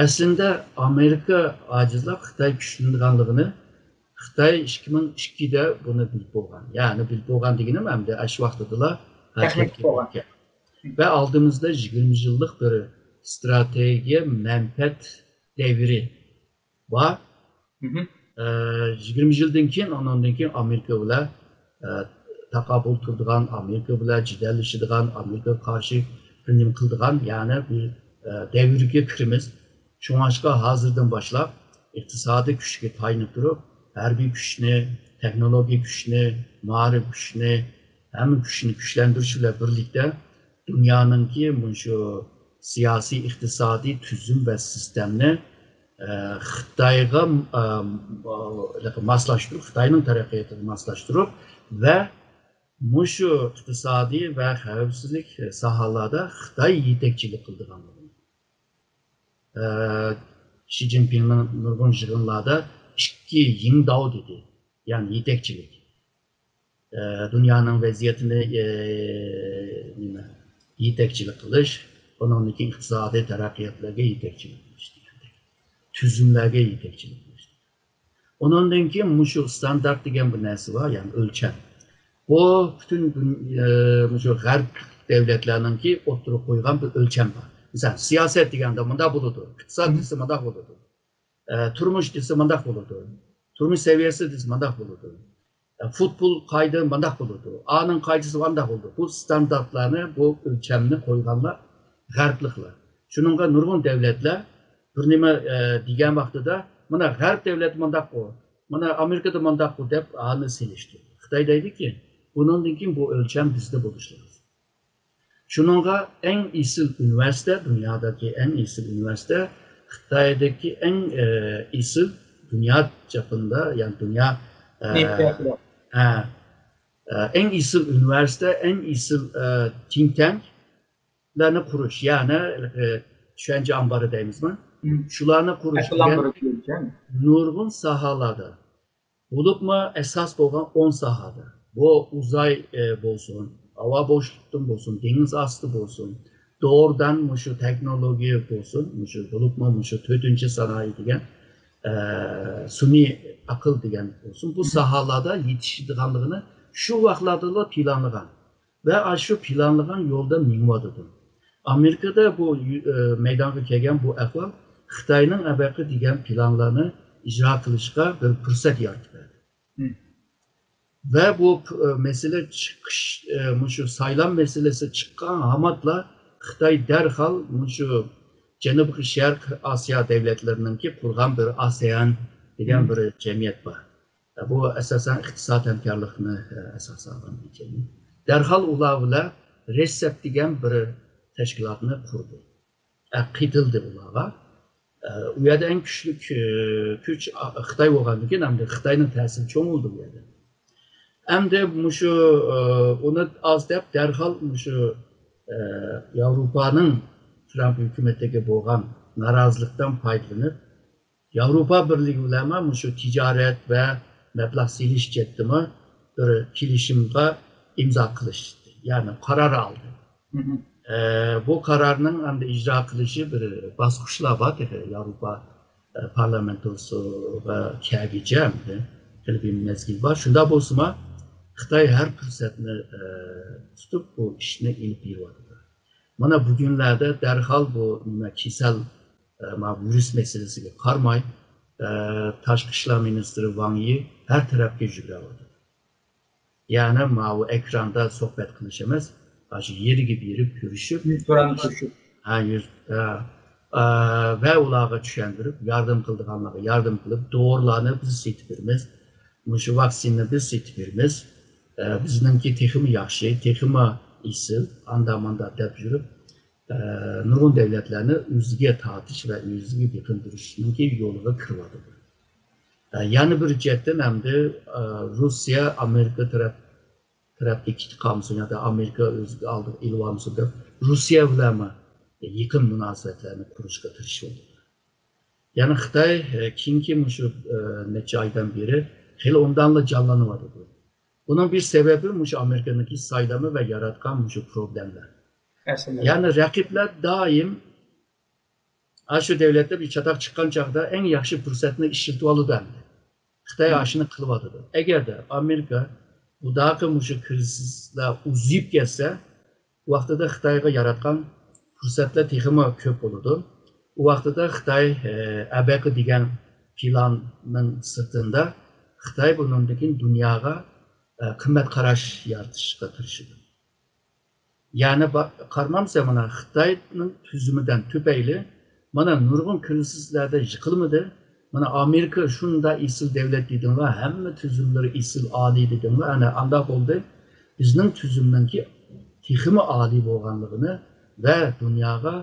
ئەسلىدە ئامېرىكا ئاجىزلاپ خىتاي كۈچلىنىدىغانلىقىنى خىتاي ئىككى مىڭ ئىككىدە بۇنى بىلىپ بولغان. يەنى بىلىپ بولغان دېگىنىم ئەمدى ئاشۇ ۋاقتىدىلا ھەرىكەتكە كەلگەن. ۋە ئالدىمىزدا يىگىرمە يىللىق بىر ئىستراتېگىيە مەنپەئەت دەۋرى بار. ئە، يىگىرمە يىلدىن كېيىن، ئاناندىن كېيىن ئامېرىكا بىلەن، ئە، تاقابىل تۇرىدىغان، ئامېرىكا بىلەن جېدەللىشىدىغان، ئامېرىكىغا قارشى بىر نېمە قىلىدىغان، يەنى بىر، ئە، دەۋرگە كىرىمىز. شۇڭلاشقا ھازىردىن باشلاپ ئىقتىسادىي كۈچكە تايىنىپ تۇرۇپ، ھەربىي كۈچنى، تېخنولوگىيە كۈچنى، مائارىپ كۈچنى، ھەممە كۈچنى كۈچلەندۈرۈش بىلەن بىرلىكتە دۇنيانىڭكى مۇشۇ سىياسىي، ئىقتىسادىي تۈزۈم ۋە سىستېمىنى، ئە، خىتايغا، ئە، ماسلاشتۇرۇپ، خىتاينىڭ تەرەققىياتىغا ماسلاشتۇرۇپ ۋە مۇشۇ ئىقتىسادىي ۋە خەۋپسىزلىك ساھەلەردە خىتاي يېتەكچىلىك قىلىدىغانلىقىنى، ئە، شى جىنپىڭنىڭ نۇرغۇن يىغىنلاردا ئىككى يىڭداۋ دېدى، يەنى يېتەكچىلىك. ئە، دۇنيانىڭ ۋەزىيىتىنى، ئە، نېمە، يېتەكچىلىك قىلىش، ئۇنىڭدىن كېيىن ئىقتىسادىي تەرەققىياتلارغا يېتەكچىلىك قىلىش دېگەندەك، تۈزۈملەرگە يېتەكچىلىك قىلىش. ئۇنىڭدىن كېيىن مۇشۇ ستاندارت دېگەن بىر نەرسە بار، يەنى ئۆلچەم. بۇ پۈتۈن دۇن-، ئە، مۇشۇ غەرب دۆلەتلەرنىڭكى ئوتتۇرىغا قويغان بىر ئۆلچەم بار. مىسال، سىياسەت دېگەندە مۇنداق بولىدۇ، ئىقتىساد دېسە مۇنداق بولىدۇ، ئە، تۇرمۇش دېسە مۇنداق بولىدۇ، تۇرمۇش سەۋىيەسى دېسە مۇنداق بولىدۇ، ئە، فۇتبول قائىدە مۇنداق بولىدۇ، ئانىڭ قائىدىسى مۇنداق بولىدۇ. بۇ ستاندارتلارنى، بۇ ئۆلچەمنى قويغانلار غەربلىكلەر. شۇنىڭغا نۇرغۇن دۆلەتلەر بىر نېمە، ئە، دېگەن ۋاقتىدا، مانا غەرب دۆلىتى مۇنداققۇ، مانا ئامېرىكىدا مۇنداققۇ دەپ ھالنى سېلىشتۇرىدۇ. خىتاي دەيدۇكى، بۇنىڭدىن كېيىن بۇ ئۆلچەم بىزدە بولۇشى لازىم. شۇنىڭغا ئەڭ ئېسىل ئۇنىۋېرسىتېت، دۇنيادىكى ئەڭ ئېسىل ئۇنىۋېرسىتېت، خىتايدىكى ئەڭ، ئە، ئېسىل دۇنيا چاپىنىدا، يەنى دۇنيا، ئە، ئە، ئە، ئەڭ ئېسىل ئۇنىۋېرسىتېت، ئەڭ ئېسىل، ئە، تىنك تانك لارنى قۇرۇش، يەنى، ئە، چۈشەنچە ئامبىرى دەيمىزمۇ؟ شۇلارنى قۇرۇش دېگەن نۇرغۇن ساھەلەردە، بولۇپمۇ ئاساس بولغان ئون ساھەدە. بۇ ئۇزاي، ئە، بولسۇن، ھاۋا بوشلۇقتىن بولسۇن، دېڭىز ئاستى بولسۇن، دوغرىدان مۇشۇ تېخنولوگىيە بولسۇن، مۇشۇ بولۇپمۇ مۇشۇ تۆتىنچى سانائى دېگەن، ئە، سۈنئىي ئەقىل دېگەن بولسۇن، بۇ ساھەلەردە يېتىشىدىغانلىقىنى شۇ ۋاقىتلاردىلا پىلانلىغان. ۋە ئاشۇ پىلانلىغان يولدا مېڭىۋاتىدۇ. ئامېرىكىدا بۇ يۈ-، ئە، مەيدانغا كەلگەن بۇ ئەھۋال خىتاينىڭ ئەبەقى دېگەن پىلانلارنى ئىجرا قىلىشقا بىر پۇرسەت يارىتىپ بەردى. ۋە بۇ پ-، ئە، مەسىلە چىقىش، ئە، مۇشۇ سايلام مەسىلىسى چىققان ھاماتلا خىتاي دەرھال مۇشۇ جەنۇبىي شەرق ئاسىيا دۆلەتلىرىنىڭكى قۇرغان بىر ئاسېئان دېگەن بىر جەمئىيەت بار. بۇ ئاساسەن ئىقتىساد ھەمكارلىقىنى، ئە، ئاساس ئالغان ئىكەن. دەرھال ئۇلار بىلەن رېسېپ دېگەن بىر تەشكىلاتنى قۇردى. ئە، قېتىلدى ئۇلارغا. ئە، ئۇ يەردە ئەڭ كۈچلۈك، ئە، كۈچ، ئا، خىتاي بولغاندىن كېيىن، ئەمدى خىتاينىڭ تەسىرى چوڭ بولدى بۇ يەردە. ئەمدى مۇشۇ، ئە، ئۇنى ئاز دەپ، دەرھال مۇشۇ، ئە، ياۋروپانىڭ ترامپ ھۆكۈمىتىگە بولغان نارازىلىقتىن پايدىلىنىپ، ياۋروپا بىرلىكى بىلەنمۇ مۇشۇ تىجارەت ۋە مەبلەغ سېلىش جەھەتتىمۇ بىر كېلىشىمغا ئىمزا قىلىشتى، يەنى قارار ئالدى. ئە، بۇ قارارنىڭ ئەمدى ئىجرا قىلىشى بىر باسقۇچلار بار تېخى ياۋروپا، ئە، پارلامېنتوسىغا كەلگۈچە ئەمدى خېلى بىر مەزگىل بار. شۇنداق بولسىمۇ، خىتاي ھەر پۇرسەتنى، ئە، تۇتۇپ بۇ ئىشنى ئېلىپ بېرىۋاتىدۇ. مانا بۈگۈنلەردە دەرھال بۇ نېمە كېسەل، ئە، ما ۋىرۇس مەسىلىسىگە قارىماي، ئە، تاشقى ئىشلار مىنىستىرى ۋاڭ يى ھەر تەرەپكە يۈگرەۋاتىدۇ. يەنى ماۋۇ ئېكراندا سۆھبەت قىلىش ئەمەس، ئاشۇ يېرىگە بېرىپ كۆرۈشۈپ، ھە، يۈز، ھە، ئە، ۋە ئۇلارغا چۈشەندۈرۈپ، ياردەم قىلىدىغانلارغا ياردەم قىلىپ، دورىلارنى بىز سېتىپ بېرىمىز، مۇشۇ ۋاكسىنىنى بىز سېتىپ بېرىمىز، ئە، بىزنىڭكى تېخىمۇ ياخشى، تېخىمۇ ئېسىل، ئاندا ماندا دەپ يۈرۈپ، ئە، نۇرغۇن دۆلەتلەرنى ئۆزىگە تارتىش ۋە ئۆزىگە بېقىندۇرۇشنىڭكى يولىغا كىرىۋاتىدۇ. ئە، يەنە بىر جەھەتتىن ئەمدى، ئە، روسىيە ئامېرىكا تەرەپ، تەرەپكە كېتىپ قالمىسۇن يا ئامېرىكا ئۆزىگە ئالدىغا ئېلىۋالمىسۇن دەپ روسىيە بىلەنمۇ يېقىن مۇناسىۋەتلەرنى قۇرۇشقا تىرىشىۋاتىدۇ. يەنى خىتاي، ئە، كېيىنكى مۇشۇ، ئە، نەچچە ئايدىن بېرى خېلى ئوبدانلا جانلىنىۋاتىدۇ. بۇنىڭ بىر سەۋەبى مۇشۇ ئامېرىكىنىڭكى سايلىمى ۋە ياراتقان مۇشۇ پروبلېمىلەر. يەنى رەقىبلەر دائىم ئاشۇ دۆلەتتە بىر چاتاق چىققان چاغدا ئەڭ ياخشى پۇرسەتنى ئىشلىتىۋالىدۇ ئەمدى. خىتاي ئاشۇنى قىلىۋاتىدۇ. ئەگەردە ئامېرىكا بۇداقى مۇشۇ كىرىزىسلەر ئۇزىيىپ كەتسە، ئۇ ۋاقتىدا خىتايغا ياراتقان پۇرسەتلەر تېخىمۇ كۆپ بولىدۇ. ئۇ ۋاقتىدا خىتاي، ئە، ئەبەقە دېگەن پىلاننىڭ سىرتىندا خىتاي بۇنىڭدىن كېيىن دۇنياغا، ئە، قىممەت قاراش يارىتىشقا تىرىشىدۇ. يەنى با-، قارىمامسەن، مانا خىتاينىڭ تۈزۈمىدىن تۈپەيلى مانا نۇرغۇن كىرىزىسلەردە يىقىلمىدى. مانا ئامېرىكا شۇنداق ئېسىل دۆلەت دېدىڭلار، ھەممە تۈزۈملىرى ئېسىل، ئالىي دېدىڭلار، ئەنە ئانداق بولدى. بىزنىڭ تۈزۈمنىڭكى تېخىمۇ ئالىي بولغانلىقىنى ۋە دۇنياغا،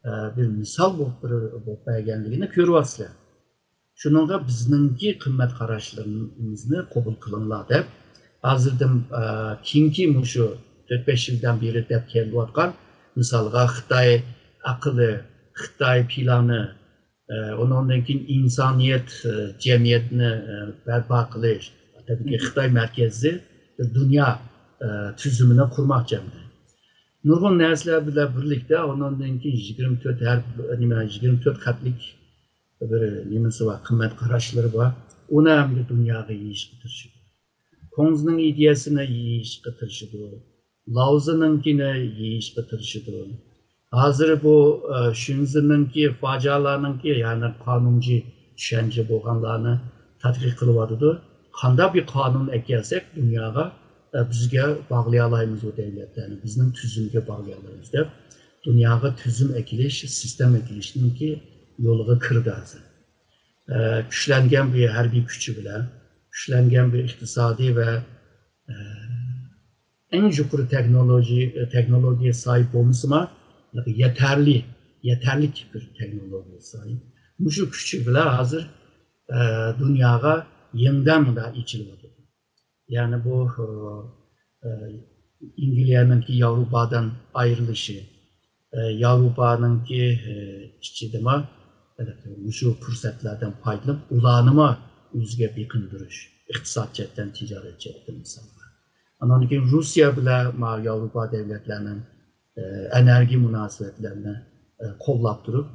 ئە، بىر مىسال بولۇپ، بىر، بولۇپ بەرگەنلىكىنى كۆرۈۋاتىسىلەر. شۇنىڭغا بىزنىڭكى قىممەت قاراشلىرىمىزنى قوبۇل قىلىڭلار دەپ، ھازىردىن، ئە، كېيىنكى مۇشۇ تۆت بەش يىلدىن بېرى دەپ كېلىۋاتقان، مىسالغا، خىتاي ئەقلى، خىتاي پىلانى، ئە، ئۇنىڭدىن كېيىن ئىنسانىيەت، ئە، جەمئىيەتنى، ئە، بەرپا قىلىش، تەبىئىي خىتاي مەركەزلىك بىر دۇنيا، ئە، تۈزۈمىنى قۇرماقچى ئەمدى. نۇرغۇن نەرسىلەر بىلەن بىرلىكتە، ئۇنىڭدىن كېيىن يىگىرمە تۆت ھەر، نېمە، يىگىرمە تۆت خەتلىك بىر نېمىسى بار، قىممەت قاراشلىرى بار. ئۇنى ئەمدى دۇنياغا يېيىشقا تىرىشىدۇ. كۇڭزىنىڭ ئىدىيەسىنى يېيىشقا تىرىشىدۇ. لاۋزىنىڭكىنى يېيىشقا تىرىشىدۇ. ھازىر بۇ، ئە، شۇنزىنىڭكى، فاجالارنىڭكى، يەنى قانۇنچى چۈشەنچە بولغانلارنى تەتقىق قىلىۋاتىدۇ. قانداق بىر قانۇن ئەكەلسەك دۇنياغا، ئە، بىزگە باغلىيالايمىز بۇ دۆلەتلەرنى، بىزنىڭ تۈزۈمگە باغلىيالايمىز دەپ، دۇنياغا تۈزۈم ئەكېلىش، سىستېما ئەكېلىشنىڭكى يولىغا كىردى ھازىر. ئە، كۈچلەنگەن بىر ھەربىي كۈچى بىلەن، كۈچلەنگەن بىر ئىقتىسادىي ۋە، ئە، ئەڭ يۇقىرى تېخنولوگىيە، تېخنولوگىيە ساھىب بولمىسىمۇ، يەتەرلىك، يەتەرلىك بىر تېخنولوگىيە ساھىب. مۇشۇ كۈچى بىلەن ھازىر، ئە، دۇنياغا يېڭىدىن مۇنداق ئېچىلىۋاتىدۇ. يەنى بۇ، ئە، ئە، ئەنگلىيەنىڭكى ياۋروپادىن ئايرىلىشى، ئە، ياۋروپانىڭكى، ئە، ئىچىدىمۇ، ئە، مۇشۇ پۇرسەتلەردىن پايدىلىنىپ، ئۇلارنىمۇ ئۆزىگە بېقىندۇرۇش، ئىقتىساد جەھەتتىن، تىجارەت جەھەتتىن مىسالغا. ئاندىن كېيىن روسىيە بىلەن ما ياۋروپا دۆلەتلەرنىڭ، ئە، ئېنېرگىيە مۇناسىۋەتلىرىنى، ئە، قوللاپ تۇرۇپ،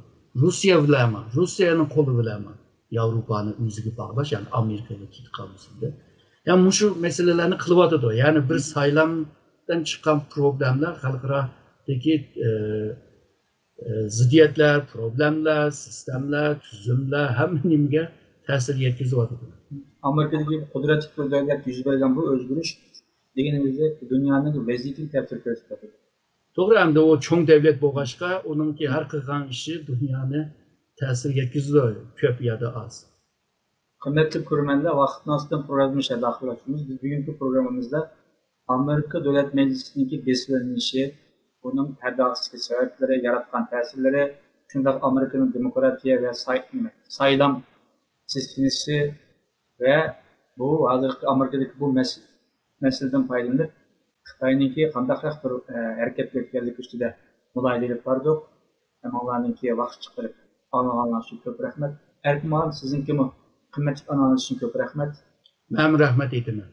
روسىيە بىلەنمۇ، روسىيەنىڭ قولى بىلەنمۇ ياۋروپانى ئۆزىگە باغلاش، يەنى ئامېرىكىغا كېتىپ قالمىسۇن دەپ. يەنى مۇشۇ مەسىلىلەرنى قىلىۋاتىدۇ. يەنى بىر سايلامدىن چىققان پروبلېمىلەر خەلقئارادىكى، ئە، ئە، زىددىيەتلەر، پروبلېمىلەر، سىستېمىلەر، تۈزۈملەر، ھەممە نېمىگە تەسىر يەتكۈزۈۋاتىدۇ. ئامېرىكىدىكى قۇدرەتلىك بىر دۆلەت يۈز بەرگەن بۇ ئۆزگىرىش دېگىنىمىزدە دۇنيانىڭ ۋەزىيىتىگە تەسىر كۆرسىتىۋاتىدۇ. توغرا، ئەمدى ئۇ چوڭ دۆلەت بولغاچقا، ئۇنىڭكى ھەر قىلغان ئىشى دۇنيانى تەسىر يەتكۈزىدۇ، كۆپ يا ئاز. قىممەتلىك كۆرۈرمەنلەر، ۋاقىتنىڭ ئاستىدىن پروگراممىمىزنى شەداخىرلاشتۇرىمىز. بىز بۈگۈنكى پروگراممىمىزدا ئامېرىكا دۆلەت مەجلىسىنىڭكى بېسىۋېلىنىشى، بۇنىڭ پەيداسىزلىق سەۋەبلىرى، ياراتقان تەسىرلىرى، شۇنداق ئامېرىكىنىڭ دېموكراتىيە ۋە ساي-، نېمە، سايلام سىستېمىسى ۋە بۇ ھازىرقى ئامېرىكىدىكى بۇ مەس-، مەسىلىدىن پايدىلىنىپ، خىتاينىڭكى قانداقراق بىر، ئە، ھەرىكەتكە ئۆتكەنلىكى ئۈستىدە مۇلاھىزە ئېلىپ باردۇق. ھەممىڭلارنىڭكى ۋاقىت چىقىرىپ ئاڭلىغانلار ئۈچۈن كۆپ رەھمەت. ئەركىن مۇئەللىم، سىزنىڭكىمۇ قىممەتلىك ئاڭلىغىنىڭىز ئۈچۈن كۆپ رەھمەت. مەنمۇ رەھمەت ئېيتىمەن.